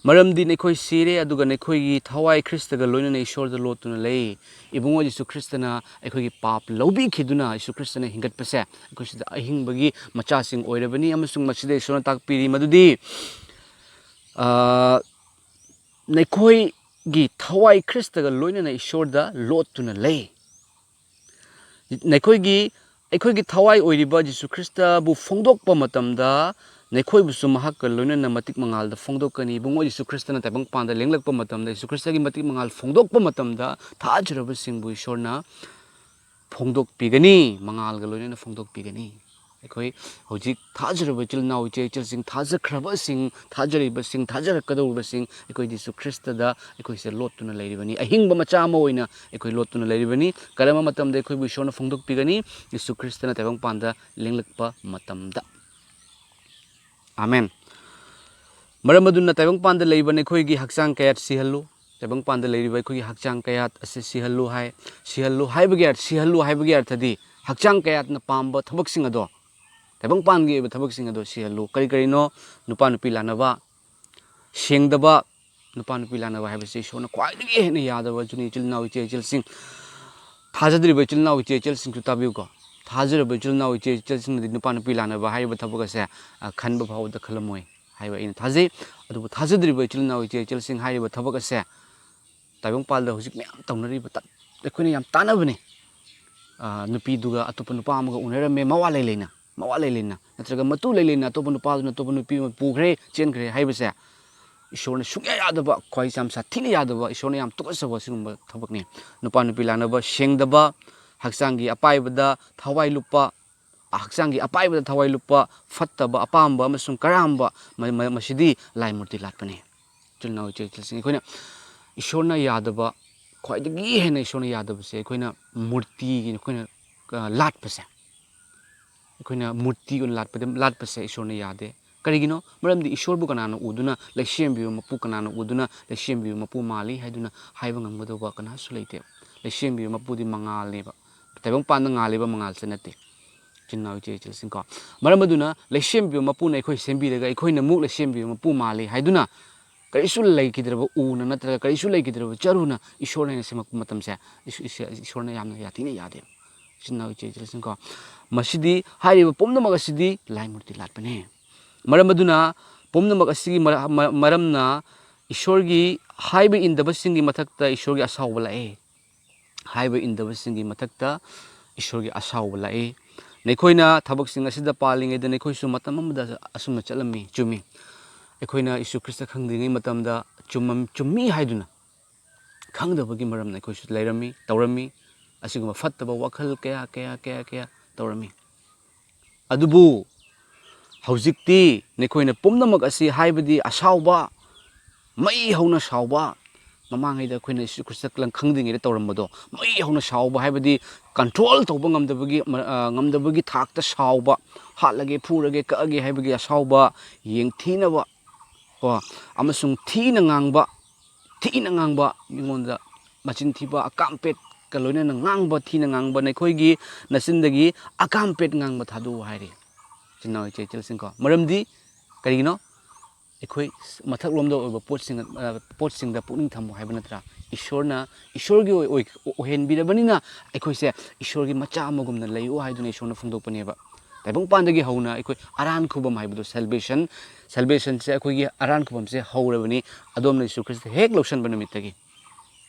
ꯃꯔꯝꯗꯤ ꯅꯈꯣꯏ ꯁꯤꯔꯦ, ꯑꯗꯨꯒ ꯅꯈꯣꯏꯒꯤ ꯊꯋꯥꯏ ꯈ꯭ꯔꯤꯁꯇꯒ ꯂꯣꯏꯅꯅ ꯏꯁꯣꯔꯗ ꯂꯣꯠꯇꯨꯅ ꯂꯩ꯫ ꯏꯕꯨꯡꯉꯣ ꯖꯤꯁꯨ ꯈ꯭ꯔꯤꯁꯇꯅ ꯑꯩꯈꯣꯏꯒꯤ ꯄꯥꯞ ꯂꯧꯕꯤꯈꯤꯗꯨꯅ, ꯖꯤꯁꯨ ꯈ꯭ꯔꯤꯁꯇꯅ ꯍꯤꯡꯒꯠꯄꯁꯦ ꯑꯩꯈꯣꯏ ꯁꯤꯗ ꯑꯍꯤꯡꯕꯒꯤ ꯃꯆꯥꯁꯤꯡ ꯑꯣꯏꯔꯕꯅꯤ꯫ ꯑꯃꯁꯨꯡ ꯃꯁꯤꯗ ꯏꯁꯣꯔꯅ ꯇꯥꯛꯄꯤꯔꯤ ꯃꯗꯨꯗꯤ, ꯑ, ꯅꯈꯣꯏꯒꯤ ꯊꯋꯥꯏ ꯈ꯭ꯔꯤꯁꯇꯒ ꯂꯣꯏꯅꯅ ꯏꯁꯣꯔꯗ ꯂꯣꯠꯇꯨꯅ ꯂꯩ꯫ ꯅꯈꯣꯏꯒꯤ, ꯑꯩꯈꯣꯏꯒꯤ ꯊꯋꯥꯏ ꯑꯣꯏꯔꯤꯕ ꯖꯤꯁꯨ ꯈ꯭ꯔꯤꯁꯇꯕꯨ ꯐꯣꯡꯗꯣꯛꯄ ꯃꯇꯝꯗ, ꯅꯈꯣꯏꯕꯨꯁꯨ ꯃꯍꯥꯛꯀ ꯂꯣꯏꯅꯅ ꯃꯇꯤꯛ ꯃꯉꯥꯜꯗ ꯐꯣꯡꯗꯣꯛꯀꯅꯤ꯫ ꯏꯕꯨꯡꯉꯣ ꯖꯤꯁꯨ ꯈ꯭ꯔꯤꯁꯇꯅ ꯇꯥꯏꯕꯪꯄꯥꯟꯗ ꯂꯦꯡꯂꯛꯄ ꯃꯇꯝꯗ, ꯖꯤꯁꯨ ꯈ꯭ꯔꯤꯁꯇꯒꯤ ꯃꯇꯤꯛ ꯃꯉꯥꯜ ꯐꯣꯡꯗꯣꯛꯄ ꯃꯇꯝꯗ, ꯊꯥꯖꯔꯕꯁꯤꯡꯕꯨ ꯏꯁꯣꯔꯅ ꯐꯣꯡꯗꯣꯛꯄꯤꯒꯅꯤ, ꯃꯉꯥꯜꯒ ꯂꯣꯏꯅꯅ ꯐꯣꯡꯗꯣꯛꯄꯤꯒꯅꯤ꯫ ꯑꯩꯈꯣꯏ ꯍꯧꯖꯤꯛ ꯊꯥꯖꯔꯕ ꯏꯆꯤꯜ ꯏꯅꯥꯎ ꯏꯆꯦ ꯏꯆꯜꯁꯤꯡ, ꯊꯥꯖꯈ꯭ꯔꯕꯁꯤꯡ, ꯊꯥꯖꯔꯤꯕꯁꯤꯡ, ꯊꯥꯖꯔꯛꯀꯗꯧꯔꯤꯕꯁꯤꯡ, ꯑꯩꯈꯣꯏ ꯖꯤꯁꯨ ꯈ꯭ꯔꯤꯁꯇꯗ ꯑꯩꯈꯣꯏꯁꯦ ꯂꯣꯠꯇꯨꯅ ꯂꯩꯔꯤꯕꯅꯤ꯫ ꯑꯍꯤꯡꯕ ꯃꯆꯥ ꯑꯃ ꯑꯣꯏꯅ ꯑꯩꯈꯣꯏ ꯂꯣꯠꯇꯨꯅ ꯂꯩꯔꯤꯕꯅꯤ꯫ ꯀꯔꯝꯕ ꯃꯇꯝꯗ ꯑꯩꯈꯣꯏꯕꯨ ꯏꯁꯣꯔꯅ ꯐꯣꯡꯗꯣꯛꯄꯤꯒꯅꯤ? ꯖꯤꯁꯨ ꯈ꯭ꯔꯤꯁꯇꯅ ꯇꯥꯏꯕꯪꯄꯥꯟꯗ ꯂꯦꯡꯂꯛꯄ ꯃꯇꯝꯗ꯫ ꯑꯃꯦꯟ꯫ ꯃꯔꯝ ꯑꯗꯨꯅ ꯇꯥꯏꯕꯪꯄꯥꯟꯗ ꯂꯩꯕ ꯅꯈꯣꯏꯒꯤ ꯍꯛꯆꯥꯡ ꯀꯌꯥꯠ ꯁꯤꯍꯜꯂꯨ꯫ ꯇꯥꯏꯕꯪꯄꯥꯟꯗ ꯂꯩꯔꯤꯕ ꯑꯩꯈꯣꯏꯒꯤ ꯍꯛꯆꯥꯡ ꯀꯌꯥꯠ ꯑꯁꯤ ꯁꯤꯍꯜꯂꯨ ꯍꯥꯏ꯫ ꯁꯤꯍꯜꯂꯨ ꯍꯥꯏꯕꯒꯤ ꯑꯔ-, ꯁꯤꯍꯜꯂꯨ ꯍꯥꯏꯕꯒꯤ ꯑꯔꯊꯗꯤ ꯍꯛꯆꯥꯡ ꯀꯌꯥꯠꯅ ꯄꯥꯝꯕ ꯊꯕꯛꯁꯤꯡ ꯑꯗꯣ, ꯇꯥꯏꯕꯪꯄꯥꯟꯒꯤ ꯑꯣꯏꯕ ꯊꯕꯛꯁꯤꯡ ꯑꯗꯣ ꯁꯤꯍꯜꯂꯨ꯫ ꯀꯔꯤ ꯀꯔꯤꯅꯣ? ꯅꯨꯄꯥ ꯅꯨꯄꯤ ꯂꯥꯟꯅꯕ, ꯁꯦꯡꯗꯕ, ꯅꯨꯄꯥ ꯅꯨꯄꯤ ꯂꯥꯟꯅꯕ ꯍꯥꯏꯕꯁꯤ ꯏꯁꯣꯔꯅ ꯈ꯭ꯋꯥꯏꯗꯒꯤ ꯍꯦꯟꯅ ꯌꯥꯗꯕ꯫ ꯑꯗꯨꯅ ꯏꯆꯤꯜ ꯏꯅꯥꯎ ꯏꯆꯦ ꯏꯆꯜꯁꯤꯡ, ꯊꯥꯖꯗ꯭ꯔꯤꯕ ꯏꯆꯤꯜ ꯏꯅꯥꯎ ꯏꯆꯦ ꯏꯆꯜꯁꯤꯡꯁꯨ ꯇꯥꯕꯤꯌꯨꯀꯣ꯫ ꯊꯥꯖꯔꯕ ꯏꯆꯤꯜ ꯏꯅꯥꯎ ꯏꯆꯦ ꯏꯆꯜꯁꯤꯡꯅꯗꯤ ꯅꯨꯄꯥ ꯅꯨꯄꯤ ꯂꯥꯟꯅꯕ ꯍꯥꯏꯔꯤꯕ ꯊꯕꯛ ꯑꯁꯦ, ꯑ, ꯈꯟꯕ ꯐꯥꯎꯕꯗ ꯈꯜꯂꯝꯃꯣꯏ ꯍꯥꯏꯕ ꯑꯩꯅ ꯊꯥꯖꯩ꯫ ꯑꯗꯨꯕꯨ ꯊꯥꯖꯗ꯭ꯔꯤꯕ ꯏꯆꯤꯜ ꯏꯅꯥꯎ ꯏꯆꯦ ꯏꯆꯜꯁꯤꯡ, ꯍꯥꯏꯔꯤꯕ ꯊꯕꯛ ꯑꯁꯦ ꯇꯥꯏꯕꯪꯄꯥꯜꯗ ꯍꯧꯖꯤꯛ ꯃꯌꯥꯝ ꯇꯧꯅꯔꯤꯕ, ꯇꯠ-, ꯑꯩꯈꯣꯏꯅ ꯌꯥꯝ ꯇꯥꯟꯅꯕꯅꯤ꯫ ꯑ, ꯅꯨꯄꯤꯗꯨꯒ ꯑꯇꯣꯞꯄ ꯅꯨꯄꯥ ꯑꯃꯒ ꯎꯅꯔꯝꯃꯦ, ꯃꯋꯥ ꯂꯩ ꯂꯩꯅ, ꯃꯋꯥ ꯂꯩ ꯂꯩꯅ, ꯅꯠꯇ꯭ꯔꯒ ꯃꯇꯨ ꯂꯩ ꯂꯩꯅ ꯑꯇꯣꯞꯄ ꯅꯨꯄꯥꯗꯨꯅ ꯑꯇꯣꯞꯄ ꯅꯨꯄꯤ ꯑꯃ ꯄꯨꯈ꯭ꯔꯦ, ꯆꯦꯟꯈ꯭ꯔꯦ ꯍꯥꯏꯕꯁꯦ ꯏꯁꯣꯔꯅ ꯁꯨꯡꯌꯥ ꯌꯥꯗꯕ, ꯈ꯭ꯋꯥꯏ ꯌꯥꯝ ꯁꯥꯊꯤꯅ ꯌꯥꯗꯕ, ꯏꯁꯣꯔꯅ ꯌꯥꯝ ꯇꯨꯀꯠꯆꯕ ꯑꯁꯤꯒꯨꯝꯕ ꯊꯕꯛꯅꯤ꯫ ꯅꯨꯄꯥ ꯅꯨꯄꯤ ꯂꯥꯛꯅꯕ ꯁꯦꯡꯗꯕ, ꯍꯛꯆꯥꯡꯒꯤ ꯑꯄꯥꯏꯕꯗ ꯊꯋꯥꯏ ꯂꯨꯞꯄ, ꯍꯛꯆꯥꯡꯒꯤ ꯑꯄꯥꯏꯕꯗ ꯊꯋꯥꯏ ꯂꯨꯞꯄ, ꯐꯠꯇꯕ, ꯑꯄꯥꯝꯕ ꯑꯃꯁꯨꯡ ꯀꯔꯥꯝꯕ, ꯃ-, ꯃ-, ꯃꯁꯤꯗꯤ ꯂꯥꯏ ꯃꯨꯔꯇꯤ ꯂꯥꯠꯄꯅꯤ꯫ ꯏꯆꯤꯜ ꯏꯅꯥꯎ ꯏꯆꯦ ꯏꯆꯜꯁꯤꯡ, ꯑꯩꯈꯣꯏꯅ ꯏꯁꯣꯔꯅ ꯌꯥꯗꯕ, ꯈ꯭ꯋꯥꯏꯗꯒꯤ ꯍꯦꯟꯅ ꯏꯁꯣꯔꯅ ꯌꯥꯗꯕꯁꯦ ꯑꯩꯈꯣꯏꯅ ꯃꯨꯔꯇꯤꯒꯤ ꯑꯩꯈꯣꯏꯅ, ꯑ, ꯂꯥꯠꯄꯁꯦ꯫ ꯑꯩꯈꯣꯏꯅ ꯃꯨꯔꯇꯤ ꯑꯣꯏꯅ ꯂꯥꯠꯄꯗ, ꯂꯥꯠꯄꯁꯦ ꯏꯁꯣꯔꯅ ꯌꯥꯗꯦ꯫ ꯀꯔꯤꯒꯤꯅꯣ? ꯃꯔꯝꯗꯤ ꯏꯁꯣꯔꯕꯨ ꯀꯅꯥꯅ ꯎꯗꯨꯅ, ꯂꯩꯁꯦꯝꯕꯤꯕ ꯃꯄꯨ ꯀꯅꯥꯅ ꯎꯗꯨꯅ ꯂꯩꯁꯦꯝꯕꯤꯕ ꯃꯄꯨ ꯃꯥꯜꯂꯤ ꯍꯥꯏꯗꯨꯅ ꯍꯥꯏꯕ ꯉꯝꯒꯗꯧꯕ ꯀꯅꯥꯁꯨ ꯂꯩꯇꯦ꯫ ꯂꯩꯁꯦꯝꯕꯤꯕ ꯃꯄꯨꯗꯤ ꯃꯉꯥꯜꯅꯦꯕ꯫ ꯇꯥꯏꯕꯪꯄꯥꯟꯗ ꯉꯥꯜꯂꯤꯕ ꯃꯉꯥꯜꯁꯦ ꯅꯠꯇꯦ꯫ ꯏꯆꯤꯟ ꯏꯅꯥꯎ ꯏꯆꯦ ꯏꯆꯜꯁꯤꯡꯀꯣ꯫ ꯃꯔꯝ ꯑꯗꯨꯅ ꯂꯩꯁꯦꯝꯕꯤꯕ ꯃꯄꯨꯅ ꯑꯩꯈꯣꯏ ꯁꯦꯝꯕꯤꯔꯒ ꯑꯩꯈꯣꯏꯅ ꯑꯃꯨꯛ ꯂꯩꯁꯦꯝꯕꯤꯕ ꯃꯄꯨ ꯃꯥꯜꯂꯤ ꯍꯥꯏꯗꯨꯅ ꯀꯔꯤꯁꯨ ꯂꯩꯈꯤꯗ꯭ꯔꯕ ꯎꯅ ꯅꯠꯇ꯭ꯔꯒ ꯀꯔꯤꯁꯨ ꯂꯩꯈꯤꯗ꯭ꯔꯕ ꯆꯔꯨꯅ ꯏꯁꯣꯔꯅ ꯍꯦꯟꯅ ꯁꯦꯝꯃꯛꯄ ꯃꯇꯝꯁꯦ ꯏꯁ-, ꯏꯁ-, ꯏꯁꯣꯔꯅ ꯌꯥꯝꯅ ꯌꯥꯊꯤꯅ ꯌꯥꯗꯦ꯫ ꯏꯆꯤꯟ ꯏꯅꯥꯎ ꯏꯆꯦ ꯏꯆꯜꯁꯤꯡꯀꯣ꯫ ꯃꯁꯤꯗꯤ, ꯍꯥꯏꯔꯤꯕ ꯄꯨꯝꯅꯃꯛ ꯑꯁꯤꯗꯤ ꯂꯥꯏ ꯃꯨꯔꯇꯤ ꯂꯥꯠꯄꯅꯦ꯫ ꯃꯔꯝ ꯑꯗꯨꯅ ꯄꯨꯝꯅꯃꯛ ꯑꯁꯤꯒꯤ ꯃꯔ-, ꯃ-, ꯃꯔꯝꯅ ꯏꯁꯣꯔꯒꯤ ꯍꯥꯏꯕ ꯏꯟꯗꯕꯁꯤꯡꯒꯤ ꯃꯊꯛꯇ ꯏꯁꯣꯔꯒꯤ ꯑꯁꯥꯎꯕ ꯂꯥꯛꯏ꯫ ꯍꯥꯏꯕ ꯏꯟꯗꯕꯁꯤꯡꯒꯤ ꯃꯊꯛꯇ ꯏꯁꯣꯔꯒꯤ ꯑꯁꯥꯎꯕ ꯂꯥꯛꯏ꯫ ꯅꯈꯣꯏꯅ ꯊꯕꯛꯁꯤꯡ ꯑꯁꯤꯗ ꯄꯥꯜꯂꯤꯉꯩꯗ ꯅꯈꯣꯏꯁꯨ ꯃꯇꯝ ꯑꯃꯗ ꯑꯁꯨꯝꯅ ꯆꯠꯂꯝꯃꯤ, ꯆꯨꯝꯃꯤ꯫ ꯑꯩꯈꯣꯏꯅ ꯌꯤꯁꯨ ꯈ꯭ꯔꯤꯁꯇ ꯈꯪꯗ꯭ꯔꯤꯉꯩ ꯃꯇꯝꯗ ꯆꯨꯝꯃꯝ-, ꯆꯨꯝꯃꯤ ꯍꯥꯏꯗꯨꯅ ꯈꯪꯗꯕꯒꯤ ꯃꯔꯝꯅ ꯑꯩꯈꯣꯏꯁꯨ ꯂꯩꯔꯝꯃꯤ, ꯇꯧꯔꯝꯃꯤ꯫ ꯑꯁꯤꯒꯨꯝꯕ ꯐꯠꯇꯕ ꯋꯥꯈꯜ ꯀꯌꯥ, ꯀꯌꯥ, ꯀꯌꯥ, ꯀꯌꯥ ꯇꯧꯔꯝꯃꯤ꯫ ꯑꯗꯨꯕꯨ ꯍꯧꯖꯤꯛꯇꯤ ꯅꯈꯣꯏꯅ ꯄꯨꯝꯅꯃꯛ ꯑꯁꯤ, ꯍꯥꯏꯕꯗꯤ ꯑꯁꯥꯎꯕ, ꯃꯩ ꯍꯧꯅ ꯁꯥꯎꯕ, ꯃꯃꯥꯡꯉꯩꯗ ꯑꯩꯈꯣꯏꯅ ꯌꯤꯁꯨ ꯈ꯭ꯔꯤꯁꯇ ꯂꯪ-, ꯈꯪꯗ꯭ꯔꯤꯉꯩꯗ ꯇꯧꯔꯝꯕꯗꯣ, ꯃꯩ ꯍꯧꯅ ꯁꯥꯎꯕ ꯍꯥꯏꯕꯗꯤ control ꯇꯧꯕ ꯉꯝꯗꯕꯒꯤ, ꯑ, ꯉꯝꯗꯕꯒꯤ ꯊꯥꯛꯇ ꯁꯥꯎꯕ, ꯍꯥꯠꯂꯒꯦ, ꯐꯨꯔꯒꯦ, ꯀꯛꯑꯒꯦ ꯍꯥꯏꯕꯒꯤ ꯑꯁꯥꯎꯕ, ꯌꯦꯡꯊꯤꯅꯕ, ꯀꯣ, ꯑꯃꯁꯨꯡ ꯊꯤꯅ ꯉꯥꯡꯕ, ꯊꯤꯅ ꯉꯥꯡꯕ, ꯃꯤꯉꯣꯟꯗ ꯃꯆꯤꯟ ꯊꯤꯕ, ꯑꯀꯥꯝꯄꯦꯠꯀ ꯂꯣꯏꯅꯅ ꯉꯥꯡꯕ, ꯊꯤꯅ ꯉꯥꯡꯕ, ꯅꯈꯣꯏꯒꯤ ꯅꯆꯤꯟꯗꯒꯤ ꯑꯀꯥꯝꯄꯦꯠ ꯉꯥꯡꯕ ꯊꯥꯗꯣꯛꯎ ꯍꯥꯏꯔꯤ꯫ ꯏꯆꯤꯟ ꯏꯅꯥꯎ ꯏꯆꯦ ꯏꯆꯜꯁꯤꯡꯀꯣ꯫ ꯃꯔꯝꯗꯤ ꯀꯔꯤꯒꯤꯅꯣ? ꯑꯩꯈꯣꯏ ꯃꯊꯛꯂꯣꯝꯗ ꯑꯣꯏꯕ ꯄꯣꯠꯁꯤꯡ, ꯑ, ꯄꯣꯠꯁꯤꯡꯗ ꯄꯨꯛꯅꯤꯡ ꯊꯝꯃꯨ ꯍꯥꯏꯕ ꯅꯠꯇ꯭ꯔꯥ? ꯏꯁꯣꯔꯅ, ꯏꯁꯣꯔꯒꯤ ꯑꯣꯏ-, ꯑꯣꯏ-, ꯑꯣꯏꯍꯟꯕꯤꯔꯕꯅꯤꯅ ꯑꯩꯈꯣꯏꯁꯦ ꯏꯁꯣꯔꯒꯤ ꯃꯆꯥ ꯑꯃꯒꯨꯝꯅ ꯂꯩꯌꯨ ꯍꯥꯏꯗꯨꯅ ꯏꯁꯣꯔꯅ ꯐꯣꯡꯗꯣꯛꯄꯅꯦꯕ꯫ ꯇꯥꯏꯕꯪꯄꯥꯟꯗꯒꯤ ꯍꯧꯅ ꯑꯩꯈꯣꯏ ꯑꯔꯥꯟ ꯈꯨꯕꯝ ꯍꯥꯏꯕꯗꯣ, salvation, salvationꯁꯦ ꯑꯩꯈꯣꯏꯒꯤ ꯑꯔꯥꯟ ꯈꯨꯕꯝꯁꯦ ꯍꯧꯔꯕꯅꯤ, ꯑꯗꯣꯝꯅ ꯌꯤꯁꯨ ꯈ꯭ꯔꯤꯁꯇ ꯍꯦꯛ ꯂꯧꯁꯟꯕ ꯅꯨꯃꯤꯠꯇꯒꯤ꯫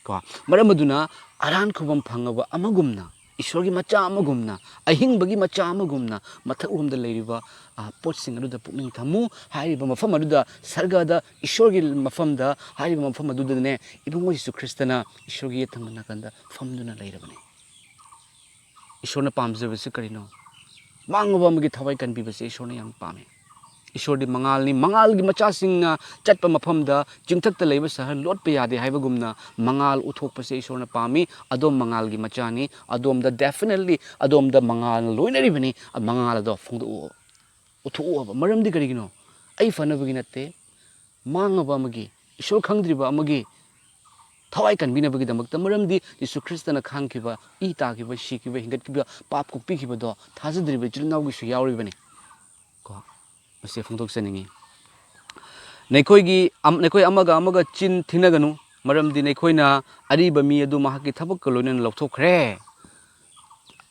ꯀꯣ, ꯃꯔꯝ ꯑꯗꯨꯅ ꯑꯔꯥꯟ ꯈꯨꯕꯝ ꯐꯪꯉꯕ ꯑꯃꯒꯨꯝꯅ, ꯏꯁꯣꯔꯒꯤ ꯃꯆꯥ ꯑꯃꯒꯨꯝꯅ, ꯑꯍꯤꯡꯕꯒꯤ ꯃꯆꯥ ꯑꯃꯒꯨꯝꯅ ꯃꯊꯛꯂꯣꯝꯗ ꯂꯩꯔꯤꯕ, ꯑ, ꯄꯣꯠꯁꯤꯡ ꯑꯗꯨꯗ ꯄꯨꯛꯅꯤꯡ ꯊꯝꯃꯨ꯫ ꯍꯥꯏꯔꯤꯕ ꯃꯐꯝ ꯑꯗꯨꯗ, ꯁꯔꯒꯗ, ꯏꯁꯣꯔꯒꯤ ꯃꯐꯝꯗ, ꯍꯥꯏꯔꯤꯕ ꯃꯐꯝ ꯑꯗꯨꯗꯅꯦ ꯏꯕꯨꯡꯉꯣ ꯌꯤꯁꯨ ꯈ꯭ꯔꯤꯁꯇꯅ ꯏꯁꯣꯔꯒꯤ ꯌꯦꯠ ꯊꯪꯕ ꯅꯥꯀꯟꯗ ꯐꯝꯗꯨꯅ ꯂꯩꯔꯕꯅꯤ꯫ ꯏꯁꯣꯔꯅ ꯄꯥꯝꯖꯕꯁꯤ ꯀꯔꯤꯅꯣ? ꯃꯥꯡꯉꯕ ꯑꯃꯒꯤ ꯊꯋꯥꯏ ꯀꯟꯕꯤꯕꯁꯦ ꯏꯁꯣꯔꯅ ꯌꯥꯝ ꯄꯥꯝꯃꯤ꯫ ꯏꯁꯣꯔꯗꯤ ꯃꯉꯥꯜꯅꯤ꯫ ꯃꯉꯥꯜꯒꯤ ꯃꯆꯥꯁꯤꯡꯅ ꯆꯠꯄ ꯃꯐꯝꯗ ꯆꯤꯡꯊꯛꯇ ꯂꯩꯕ ꯁꯍꯔ ꯂꯣꯠꯄ ꯌꯥꯗꯦ ꯍꯥꯏꯕꯒꯨꯝꯅ, ꯃꯉꯥꯜ ꯎꯠꯊꯣꯛꯄꯁꯦ ꯏꯁꯣꯔꯅ ꯄꯥꯝꯃꯤ꯫ ꯑꯗꯣꯝ ꯃꯉꯥꯜꯒꯤ ꯃꯆꯥꯅꯤ꯫ ꯑꯗꯣꯝꯗ definitely, ꯑꯗꯣꯝꯗ ꯃꯉꯥꯜꯅ ꯂꯣꯏꯅꯔꯤꯕꯅꯤ꯫ ꯃꯉꯥꯜ ꯑꯗꯣ ꯐꯣꯡꯗꯣꯛꯎ, ꯎꯠꯊꯣꯛꯎ ꯍꯥꯏꯕ꯫ ꯃꯔꯝꯗꯤ ꯀꯔꯤꯒꯤꯅꯣ? ꯑꯩ ꯐꯅꯕꯒꯤ ꯅꯠꯇꯦ, ꯃꯥꯡꯉꯕ ꯑꯃꯒꯤ, ꯏꯁꯣꯔ ꯈꯪꯗ꯭ꯔꯤꯕ ꯑꯃꯒꯤ ꯊꯋꯥꯏ ꯀꯟꯕꯤꯅꯕꯒꯤꯗꯃꯛꯇ꯫ ꯃꯔꯝꯗꯤ ꯌꯤꯁꯨ ꯈ꯭ꯔꯤꯁꯇꯅ ꯈꯥꯡꯈꯤꯕ, ꯏ ꯇꯥꯈꯤꯕ, ꯁꯤꯈꯤꯕ, ꯍꯤꯡꯒꯠꯈꯤꯕ, ꯄꯥꯞ ꯀꯣꯛꯄꯤꯈꯤꯕꯗꯣ ꯊꯥꯖꯗ꯭ꯔꯤꯕ ꯏꯆꯤꯜ ꯏꯅꯥꯎꯒꯤꯁꯨ ꯌꯥꯎꯔꯤꯕꯅꯤ꯫ ꯀꯣ, ꯃꯁꯤ ꯐꯣꯡꯗꯣꯛꯆꯅꯤꯡꯉꯤ꯫ ꯅꯈꯣꯏꯒꯤ ꯑꯝ-, ꯅꯈꯣꯏ ꯑꯃꯒ ꯑꯃꯒ ꯆꯤꯟ ꯊꯤꯅꯒꯅꯨ, ꯃꯔꯝꯗꯤ ꯅꯈꯣꯏꯅ ꯑꯔꯤꯕ ꯃꯤ ꯑꯗꯨ ꯃꯍꯥꯛꯀꯤ ꯊꯕꯛꯀ ꯂꯣꯏꯅꯅ ꯂꯧꯊꯣꯛꯈ꯭ꯔꯦ꯫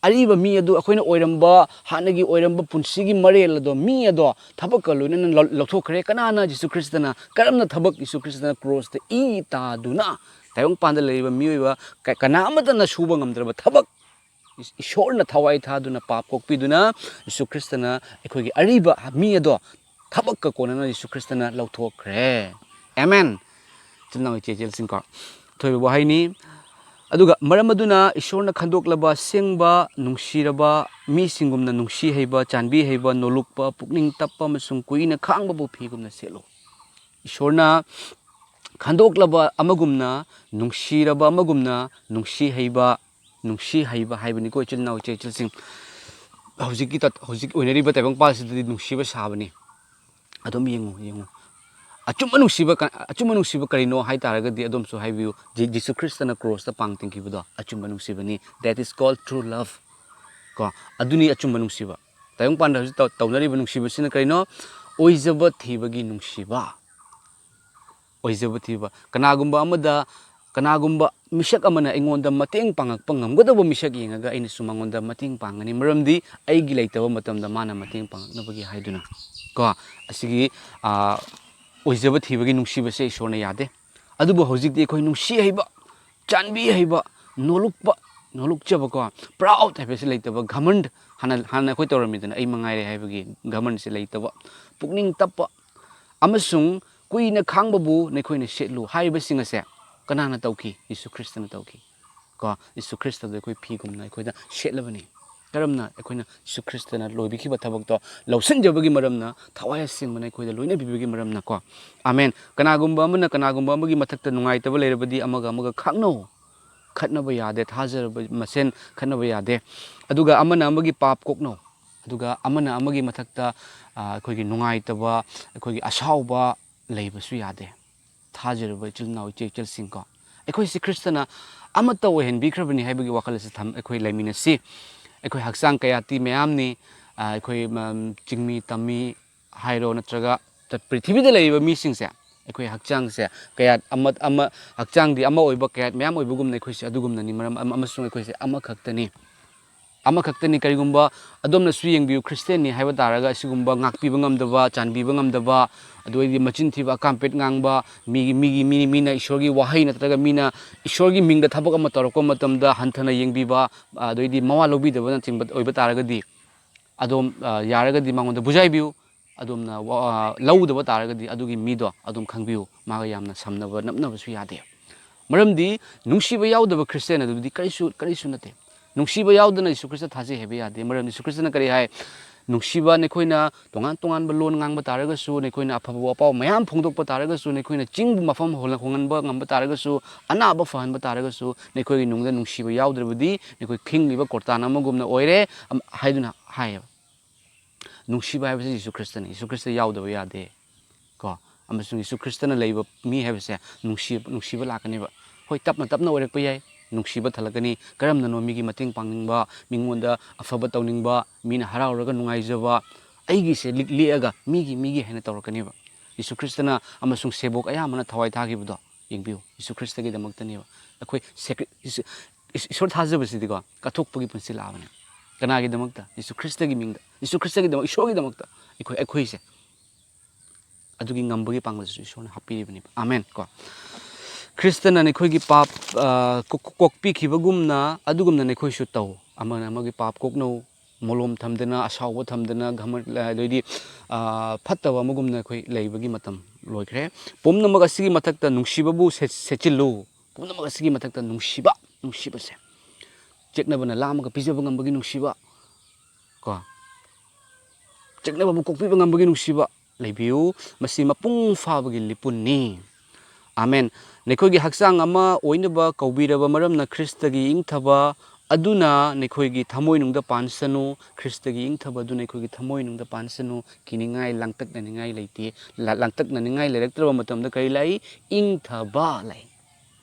ꯑꯔꯤꯕ ꯃꯤ ꯑꯗꯨ, ꯑꯩꯈꯣꯏꯅ ꯑꯣꯏꯔꯝꯕ, ꯍꯥꯟꯅꯒꯤ ꯑꯣꯏꯔꯝꯕ ꯄꯨꯟꯁꯤꯒꯤ ꯃꯔꯦꯜ ꯑꯗꯣ, ꯃꯤ ꯑꯗꯣ ꯊꯕꯛꯀ ꯂꯣꯏꯅꯅ ꯂꯧ-, ꯂꯧꯊꯣꯛꯈ꯭ꯔꯦ꯫ ꯀꯅꯥꯅ? ꯖꯤꯁꯨ ꯈ꯭ꯔꯤꯁꯇꯅ꯫ ꯀꯔꯝꯅ ꯊꯕꯛ? ꯖꯤꯁꯨ ꯈ꯭ꯔꯤꯁꯇꯅ ꯀ꯭ꯔꯣꯁꯇ ꯏ ꯇꯥꯗꯨꯅ ꯇꯥꯏꯕꯪꯄꯥꯟꯗ ꯂꯩꯔꯤꯕ ꯃꯤꯑꯣꯏꯕ ꯀ-, ꯀꯅꯥ ꯑꯃꯠꯇꯅ ꯁꯨꯕ ꯉꯝꯗ꯭ꯔꯕ ꯊꯕꯛ ꯏꯁ-, ꯏꯁꯣꯔꯅ ꯊꯋꯥꯏ ꯊꯥꯗꯨꯅ, ꯄꯥꯞ ꯀꯣꯛꯄꯤꯗꯨꯅ, ꯖꯤꯁꯨ ꯈ꯭ꯔꯤꯁꯇꯅ ꯑꯩꯈꯣꯏꯒꯤ ꯑꯔꯤꯕ ꯃꯤ ꯑꯗꯣ ꯊꯕꯛꯀ ꯀꯣꯟꯅꯅ ꯖꯤꯁꯨ ꯈ꯭ꯔꯤꯁꯇꯅ ꯂꯧꯊꯣꯛꯈ꯭ꯔꯦ꯫ ꯑꯦꯃꯦꯟ꯫ ꯏꯆꯤꯜ ꯏꯅꯥꯎ ꯏꯆꯦ ꯏꯆꯜꯁꯤꯡꯀꯣ, ꯑꯊꯣꯏꯕ ꯋꯥꯍꯩꯅꯤ꯫ ꯑꯗꯨꯒ ꯃꯔꯝ ꯑꯗꯨꯅ ꯏꯁꯣꯔꯅ ꯈꯟꯗꯣꯛꯂꯕ, ꯑꯁꯦꯡꯕ, ꯅꯨꯡꯁꯤꯔꯕ ꯃꯤꯁꯤꯡꯒꯨꯝꯅ ꯅꯨꯡꯁꯤ ꯍꯩꯕ, ꯆꯥꯟꯕꯤ ꯍꯩꯕ, ꯅꯣꯂꯨꯛꯄ, ꯄꯨꯛꯅꯤꯡ ꯇꯞꯄ ꯑꯃꯁꯨꯡ ꯀꯨꯏꯅ ꯈꯥꯡꯕꯕꯨ ꯐꯤꯒꯨꯝꯅ ꯁꯦꯠꯂꯨ꯫ ꯏꯁꯣꯔꯅ ꯈꯟꯗꯣꯛꯂꯕ ꯑꯃꯒꯨꯝꯅ, ꯅꯨꯡꯁꯤꯔꯕ ꯑꯃꯒꯨꯝꯅ ꯅꯨꯡꯁꯤ ꯍꯩꯕ, ꯅꯨꯡꯁꯤ ꯍꯩꯕ ꯍꯥꯏꯕꯅꯤꯀꯣ, ꯏꯆꯤꯜ ꯏꯅꯥꯎ ꯏꯆꯦ ꯏꯆꯜꯁꯤꯡ꯫ ꯍꯧꯖꯤꯛꯀꯤ ꯇꯠ-, ꯍꯧꯖꯤꯛ ꯑꯣꯏꯅꯔꯤꯕ ꯇꯥꯏꯕꯪꯄꯥꯜꯁꯤꯗꯗꯤ ꯅꯨꯡꯁꯤꯕ ꯁꯥꯕꯅꯤ꯫ ꯑꯗꯨꯝ ꯌꯦꯡꯉꯨ, ꯌꯦꯡꯉꯨ꯫ ꯑꯆꯨꯝꯕ ꯅꯨꯡꯁꯤꯕ ꯀ-, ꯑꯆꯨꯝꯕ ꯅꯨꯡꯁꯤꯕ ꯀꯔꯤꯅꯣ ꯍꯥꯏ ꯇꯥꯔꯒꯗꯤ ꯑꯗꯣꯝꯁꯨ ꯍꯥꯏꯕꯤꯌꯨ꯫ ꯖꯤ-, ꯖꯤꯁꯨ ꯈ꯭ꯔꯤꯁꯇꯅ ꯀ꯭ꯔꯣꯁꯇ ꯄꯥꯡ ꯇꯤꯡꯈꯤꯕꯗꯣ ꯑꯆꯨꯝꯕ ꯅꯨꯡꯁꯤꯕꯅꯤ꯫ That is called true love꯫ ꯀꯣ, ꯑꯗꯨꯅꯤ ꯑꯆꯨꯝꯕ ꯅꯨꯡꯁꯤꯕ꯫ ꯇꯥꯏꯕꯪꯄꯥꯟꯗ ꯍꯧꯖꯤꯛ ꯇꯧ-, ꯇꯧꯅꯔꯤꯕ ꯅꯨꯡꯁꯤꯕꯁꯤꯅ ꯀꯔꯤꯅꯣ? ꯑꯣꯏꯖꯕ ꯊꯤꯕꯒꯤ ꯅꯨꯡꯁꯤꯕ꯫ ꯑꯣꯏꯖꯕ ꯊꯤꯕ꯫ ꯀꯅꯥꯒꯨꯝꯕ ꯑꯃꯗ ꯀꯅꯥꯒꯨꯝꯕ ꯃꯤꯁꯛ ꯑꯃꯅ ꯑꯩꯉꯣꯟꯗ ꯃꯇꯦꯡ ꯄꯥꯡꯉꯛꯄ ꯉꯝꯒꯗꯕ ꯃꯤꯁꯛ ꯌꯦꯡꯉꯒ ꯑꯩꯅꯁꯨ ꯃꯉꯣꯟꯗ ꯃꯇꯦꯡ ꯄꯥꯡꯒꯅꯤ, ꯃꯔꯝꯗꯤ ꯑꯩꯒꯤ ꯂꯩꯇꯕ ꯃꯇꯝꯗ ꯃꯥꯅ ꯃꯇꯦꯡ ꯄꯥꯡꯉꯛꯅꯕꯒꯤ ꯍꯥꯏꯗꯨꯅ꯫ ꯀꯣ, ꯑꯁꯤꯒꯤ, ꯑ, ꯑꯣꯏꯖꯕ ꯊꯤꯕꯒꯤ ꯅꯨꯡꯁꯤꯕꯁꯦ ꯏꯁꯣꯔꯅ ꯌꯥꯗꯦ꯫ ꯑꯗꯨꯕꯨ ꯍꯧꯖꯤꯛꯇꯤ ꯑꯩꯈꯣꯏ ꯅꯨꯡꯁꯤ ꯍꯩꯕ, ꯆꯥꯟꯕꯤ ꯍꯩꯕ, ꯅꯣꯂꯨꯛꯄ, ꯅꯣꯂꯨꯛꯆꯕꯀꯣ, proud ꯍꯥꯏꯕꯁꯤ ꯂꯩꯇꯕ, ꯘꯃꯟ ꯍꯥꯟꯅ, ꯍꯥꯟꯅ ꯑꯩꯈꯣꯏ ꯇꯧꯔꯝꯃꯤꯗꯅ, "ꯑꯩ ꯃꯉꯥꯏꯔꯦ" ꯍꯥꯏꯕꯒꯤ ꯘꯃꯟꯁꯤ ꯂꯩꯇꯕ, ꯄꯨꯛꯅꯤꯡ ꯇꯞꯄ, ꯑꯃꯁꯨꯡ "ꯀꯨꯏꯅ ꯈꯥꯡꯕꯕꯨ ꯅꯈꯣꯏꯅ ꯁꯦꯠꯂꯨ" ꯍꯥꯏꯔꯤꯕꯁꯤꯡ ꯑꯁꯦ ꯀꯅꯥꯅ ꯇꯧꯈꯤ? ꯌꯤꯁꯨ ꯈ꯭ꯔꯤꯁꯇꯅ ꯇꯧꯈꯤ꯫ ꯀꯣ, ꯌꯤꯁꯨ ꯈ꯭ꯔꯤꯁꯇꯗ ꯑꯩꯈꯣꯏ ꯐꯤꯒꯨꯝꯅ ꯑꯩꯈꯣꯏꯗ ꯁꯦꯠꯂꯕꯅꯤ꯫ ꯀꯔꯝꯅ? ꯑꯩꯈꯣꯏꯅ ꯌꯤꯁꯨ ꯈ꯭ꯔꯤꯁꯇꯅ ꯂꯣꯏꯕꯤꯈꯤꯕ ꯊꯕꯛꯇꯣ ꯂꯧꯁꯤꯟꯖꯕꯒꯤ ꯃꯔꯝꯅ, ꯊꯋꯥꯏ ꯑꯁꯦꯡꯕꯅ ꯑꯩꯈꯣꯏꯗ ꯂꯣꯏꯅꯕꯤꯕꯒꯤ ꯃꯔꯝꯅ ꯀꯣ꯫ ꯑꯃꯦꯟ꯫ ꯀꯅꯥꯒꯨꯝꯕ ꯑꯃꯅ ꯀꯅꯥꯒꯨꯝꯕ ꯑꯃꯒꯤ ꯃꯊꯛꯇ ꯅꯨꯡꯉꯥꯏꯇꯕ ꯂꯩꯔꯕꯗꯤ ꯑꯃꯒ ꯑꯃꯒ ꯈꯥꯛꯅꯧ꯫ ꯈꯠꯅꯕ ꯌꯥꯗꯦ, ꯊꯥꯖꯔꯕ ꯃꯁꯦꯟ ꯈꯠꯅꯕ ꯌꯥꯗꯦ꯫ ꯑꯗꯨꯒ ꯑꯃꯅ ꯑꯃꯒꯤ ꯄꯥꯞ ꯀꯣꯛꯅꯧ꯫ ꯑꯗꯨꯒ ꯑꯃꯅ ꯑꯃꯒꯤ ꯃꯊꯛꯇ, ꯑ, ꯑꯩꯈꯣꯏꯒꯤ ꯅꯨꯡꯉꯥꯏꯇꯕ, ꯑꯩꯈꯣꯏꯒꯤ ꯑꯁꯥꯎꯕ ꯂꯩꯕꯁꯨ ꯌꯥꯗꯦ꯫ ꯊꯥꯖꯔꯕ ꯏꯆꯤꯜ ꯏꯅꯥꯎ, ꯏꯆꯦ ꯏꯆꯜꯁꯤꯡꯀꯣ, ꯑꯩꯈꯣꯏꯁꯤ ꯈ꯭ꯔꯤꯁꯇꯅ ꯑꯃꯠꯇ ꯑꯣꯏꯍꯟꯕꯤꯈ꯭ꯔꯕꯅꯤ ꯍꯥꯏꯕꯒꯤ ꯋꯥꯈꯜ ꯑꯁꯤ ꯊꯝ-, ꯑꯩꯈꯣꯏ ꯂꯩꯃꯤꯟꯅꯁꯤ꯫ ꯑꯩꯈꯣꯏ ꯍꯛꯆꯥꯡ ꯀꯌꯥꯠꯇꯤ ꯃꯌꯥꯝꯅꯤ, ꯑ, ꯑꯩꯈꯣꯏ, ꯃ-, ꯆꯤꯡꯃꯤ ꯇꯝꯃꯤ ꯍꯥꯏꯔꯣ, ꯅꯠꯇ꯭ꯔꯒ ꯄ꯭ꯔꯤꯊꯤꯕꯤꯗ ꯂꯩꯔꯤꯕ ꯃꯤꯁꯤꯡꯁꯦ, ꯑꯩꯈꯣꯏ ꯍꯛꯆꯥꯡꯁꯦ ꯀꯌꯥꯠ ꯑꯃ, ꯑꯃ, ꯍꯛꯆꯥꯡꯗꯤ ꯑꯃ ꯑꯣꯏꯕ, ꯀꯌꯥꯠ ꯃꯌꯥꯝ ꯑꯣꯏꯕꯒꯨꯝꯅ ꯑꯩꯈꯣꯏꯁꯦ ꯑꯗꯨꯒꯨꯝꯅꯅꯤ, ꯃꯔꯝ ꯑꯃ-, ꯑꯃꯁꯨꯡ ꯑꯩꯈꯣꯏꯁꯦ ꯑꯃꯈꯛꯇꯅꯤ꯫ ꯑꯃꯈꯛꯇꯅꯤ꯫ ꯀꯔꯤꯒꯨꯝꯕ ꯑꯗꯣꯝꯅꯁꯨ ꯌꯦꯡꯕꯤꯌꯨ, ꯈ꯭ꯔꯤꯁꯇꯦꯟꯅꯤ ꯍꯥꯏꯕ ꯇꯥꯔꯒ ꯑꯁꯤꯒꯨꯝꯕ ꯉꯥꯛꯄꯤꯕ ꯉꯝꯗꯕ, ꯆꯥꯟꯕꯤꯕ ꯉꯝꯗꯕ, ꯑꯗꯨ ꯑꯣꯏꯔꯗꯤ ꯃꯆꯤꯟ ꯊꯤꯕ, ꯑꯀꯥꯝꯄꯦꯠ ꯉꯥꯡꯕ, ꯃꯤꯒꯤ, ꯃꯤꯒꯤ, ꯃꯤ, ꯃꯤꯅ ꯏꯁꯣꯔꯒꯤ ꯋꯥꯍꯩ ꯅꯠꯇ꯭ꯔꯒ ꯃꯤꯅ ꯏꯁꯣꯔꯒꯤ ꯃꯤꯡꯗ ꯊꯕꯛ ꯑꯃ ꯇꯧꯔꯛꯄ ꯃꯇꯝꯗ ꯍꯟꯊꯅ ꯌꯦꯡꯕꯤꯕ, ꯑꯗꯨ ꯑꯣꯏꯔꯗꯤ ꯃꯋꯥ ꯂꯧꯕꯤꯗꯕꯅꯆꯤꯡꯕ ꯑꯣꯏꯕ ꯇꯥꯔꯒꯗꯤ, ꯑꯗꯣꯝ, ꯑ, ꯌꯥꯔꯒꯗꯤ ꯃꯉꯣꯟꯗ ꯕꯨꯖꯥꯏꯕꯤꯌꯨ꯫ ꯑꯗꯣꯝꯅ ꯋꯥ-, ꯑ, ꯂꯧꯗꯕ ꯇꯥꯔꯒꯗꯤ ꯑꯗꯨꯒꯤ ꯃꯤꯗꯣ ꯑꯗꯨꯝ ꯈꯪꯕꯤꯌꯨ, ꯃꯥꯒ ꯌꯥꯝꯅ ꯁꯝꯅꯕ, ꯅꯞꯅꯕꯁꯨ ꯌꯥꯗꯦ꯫ ꯃꯔꯝꯗꯤ ꯅꯨꯡꯁꯤꯕ ꯌꯥꯎꯗꯕ ꯈ꯭ꯔꯤꯁꯇꯦꯟ ꯑꯗꯨꯗꯤ ꯀꯔꯤꯁꯨ, ꯀꯔꯤꯁꯨ ꯅꯠꯇꯦ꯫ ꯅꯨꯡꯁꯤꯕ ꯌꯥꯎꯗꯅ ꯌꯤꯁꯨ ꯈ꯭ꯔꯤꯁꯇ ꯊꯥꯖꯩ ꯍꯥꯏꯕ ꯌꯥꯗꯦ꯫ ꯃꯔꯝꯗꯤ ꯌꯤꯁꯨ ꯈ꯭ꯔꯤꯁꯇꯅ ꯀꯔꯤ ꯍꯥꯏ? "ꯅꯨꯡꯁꯤꯕ, ꯅꯈꯣꯏꯅ ꯇꯣꯉꯥꯟ ꯇꯣꯉꯥꯟꯕ ꯂꯣꯟ ꯉꯥꯡꯕ ꯇꯥꯔꯒꯁꯨ, ꯅꯈꯣꯏꯅ ꯑꯐꯕ ꯋꯥꯄꯥꯎ ꯃꯌꯥꯝ ꯐꯣꯡꯗꯣꯛꯄ ꯇꯥꯔꯒꯁꯨ, ꯅꯈꯣꯏꯅ ꯆꯤꯡꯕꯨ ꯃꯐꯝ ꯍꯣꯡꯍꯟꯕ ꯉꯝꯕ ꯇꯥꯔꯒꯁꯨ, ꯑꯅꯥꯕ ꯐꯍꯟꯕ ꯇꯥꯔꯒꯁꯨ, ꯅꯈꯣꯏꯒꯤ ꯅꯨꯡꯗ ꯅꯨꯡꯁꯤꯕ ꯌꯥꯎꯗ꯭ꯔꯕꯗꯤ ꯅꯈꯣꯏ ꯈꯤꯡꯂꯤꯕ ꯀꯣꯔꯇꯥꯟ ꯑꯃꯒꯨꯝꯅ ꯑꯣꯏꯔꯦ", ꯑꯝ-, ꯍꯥꯏꯗꯨꯅ ꯍꯥꯏꯌꯦꯕ꯫ ꯅꯨꯡꯁꯤꯕ ꯍꯥꯏꯕꯁꯤ ꯌꯤꯁꯨ ꯈ꯭ꯔꯤꯁꯇꯅꯤ꯫ ꯌꯤꯁꯨ ꯈ꯭ꯔꯤꯁꯇ ꯌꯥꯎꯗꯕ ꯌꯥꯗꯦ꯫ ꯀꯣ, ꯑꯃꯁꯨꯡ ꯌꯤꯁꯨ ꯈ꯭ꯔꯤꯁꯇꯅ ꯂꯩꯕ ꯃꯤ ꯍꯥꯏꯕꯁꯦ ꯅꯨꯡꯁꯤ-, ꯅꯨꯡꯁꯤꯕ ꯂꯥꯛꯀꯅꯦꯕ꯫ ꯍꯣꯏ, ꯇꯞꯅ ꯇꯞꯅ ꯑꯣꯏꯔꯛꯄ ꯌꯥꯏ, ꯅꯨꯡꯁꯤꯕ ꯊꯜꯂꯛꯀꯅꯤ꯫ ꯀꯔꯝꯅꯅꯣ ꯃꯤꯒꯤ ꯃꯇꯦꯡ ꯄꯥꯡꯅꯤꯡꯕ, ꯃꯤꯉꯣꯟꯗ ꯑꯐꯕ ꯇꯧꯅꯤꯡꯕ, ꯃꯤꯅ ꯍꯔꯥꯎꯔꯒ ꯅꯨꯡꯉꯥꯏꯖꯕ, ꯑꯩꯒꯤꯁꯦ ꯂꯤꯛ ꯂꯤꯛꯑꯒ ꯃꯤꯒꯤ, ꯃꯤꯒꯤ ꯍꯥꯏꯅ ꯇꯧꯔꯛꯀꯅꯦꯕ꯫ ꯌꯤꯁꯨ ꯈ꯭ꯔꯤꯁꯇꯅ ꯑꯃꯁꯨꯡ ꯁꯦꯕꯣꯛ ꯑꯌꯥꯝꯕꯅ ꯊꯋꯥꯏ ꯊꯥꯈꯤꯕꯗꯣ, ꯌꯦꯡꯕꯤꯌꯨ, ꯌꯤꯁꯨ ꯈ꯭ꯔꯤꯁꯇꯒꯤꯗꯃꯛꯇꯅꯦꯕ꯫ ꯑꯩꯈꯣꯏ ꯁꯦꯀ꯭ꯔꯤ-, ꯏꯁ-, ꯏꯁ-, ꯏꯁꯣꯔ ꯊꯥꯖꯕꯁꯤꯗꯤꯀꯣ, ꯀꯠꯊꯣꯛꯄꯒꯤ ꯄꯨꯟꯁꯤ ꯂꯥꯛꯑꯕꯅꯦ꯫ ꯀꯅꯥꯒꯤꯗꯃꯛꯇ? ꯌꯤꯁꯨ ꯈ꯭ꯔꯤꯁꯇꯒꯤ ꯃꯤꯡꯗ, ꯌꯤꯁꯨ ꯈ꯭ꯔꯤꯁꯇꯒꯤꯗꯃꯛ, ꯏꯁꯣꯔꯒꯤꯗꯃꯛꯇ꯫ ꯑꯩꯈꯣꯏ, ꯑꯩꯈꯣꯏꯁꯦ ꯑꯗꯨꯒꯤ ꯉꯝꯕꯒꯤ ꯄꯥꯡꯒꯜꯁꯨ ꯏꯁꯣꯔꯅ ꯍꯥꯞꯄꯤꯔꯤꯕꯅꯦꯕ꯫ ꯑꯥꯃꯦꯟ ꯀꯣ꯫ "ꯈ꯭ꯔꯤꯁꯇꯅ ꯅꯈꯣꯏꯒꯤ ꯄꯥꯞ, ꯑ, ꯀꯣꯛ-, ꯀꯣꯛꯄꯤꯈꯤꯕꯒꯨꯝꯅ ꯑꯗꯨꯒꯨꯝꯅ ꯅꯈꯣꯏꯁꯨ ꯇꯧ꯫" ꯑꯃꯅ ꯑꯃꯒꯤ ꯄꯥꯞ ꯀꯣꯛꯅꯧ, ꯃꯣꯂꯣꯝ ꯊꯝꯗꯅ, ꯑꯁꯥꯎꯕ ꯊꯝꯗꯅ, ꯒꯃ-, ꯑ, ꯑꯗꯩꯗꯤ, ꯑ, ꯐꯠꯇꯕ ꯑꯃꯒꯨꯝꯅ ꯑꯩꯈꯣꯏ ꯂꯩꯕꯒꯤ ꯃꯇꯝ ꯂꯣꯏꯈ꯭ꯔꯦ꯫ ꯄꯨꯝꯅꯃꯛ ꯑꯁꯤꯒꯤ ꯃꯊꯛꯇ ꯅꯨꯡꯁꯤꯕꯕꯨ ꯁꯦ-, ꯁꯦꯠꯆꯤꯜꯂꯨ꯫ ꯄꯨꯝꯅꯃꯛ ꯑꯁꯤꯒꯤ ꯃꯊꯛꯇ ꯅꯨꯡꯁꯤꯕ, ꯅꯨꯡꯁꯤꯕꯁꯦ꯫ ꯆꯦꯛꯅꯕꯅ ꯂꯥꯝꯃꯒ ꯄꯤꯖꯕ ꯉꯝꯕꯒꯤ ꯅꯨꯡꯁꯤꯕ, ꯀꯣ꯫ ꯆꯦꯛꯅꯕꯕꯨ ꯀꯣꯛꯄꯤꯕ ꯉꯝꯕꯒꯤ ꯅꯨꯡꯁꯤꯕ ꯂꯩꯕꯤꯌꯨ꯫ ꯃꯁꯤ ꯃꯄꯨꯡ ꯐꯥꯕꯒꯤ ꯂꯤꯄꯨꯟꯅꯤ꯫ ꯑꯥꯃꯦꯟ꯫ "ꯅꯈꯣꯏꯒꯤ ꯍꯛꯆꯥꯡ ꯑꯃ ꯑꯣꯏꯅꯕ ꯀꯧꯕꯤꯔꯕ ꯃꯔꯝꯅ ꯈ꯭ꯔꯤꯁꯇꯒꯤ ꯏꯪꯊꯕ ꯑꯗꯨꯅ ꯅꯈꯣꯏꯒꯤ ꯊꯃꯣꯏꯅꯨꯡꯗ ꯄꯥꯟꯁꯅꯨ꯫" ꯈ꯭ꯔꯤꯁꯇꯒꯤ ꯏꯪꯊꯕ ꯑꯗꯨꯅ ꯑꯩꯈꯣꯏꯒꯤ ꯊꯃꯣꯏꯅꯨꯡꯗ ꯄꯥꯟꯁꯅꯨ꯫ ꯀꯤꯅꯤꯡꯉꯥꯏ, ꯂꯥꯡꯇꯛꯅꯅꯤꯡꯉꯥꯏ ꯂꯩꯇꯦ꯫ ꯂꯥ-, ꯂꯥꯡꯇꯛꯅꯅꯤꯡꯉꯥꯏ ꯂꯩꯔꯛꯇ꯭ꯔꯕ ꯃꯇꯝꯗ ꯀꯔꯤ ꯂꯥꯛꯏ? ꯏꯪꯊꯕ ꯂꯥꯛꯏ꯫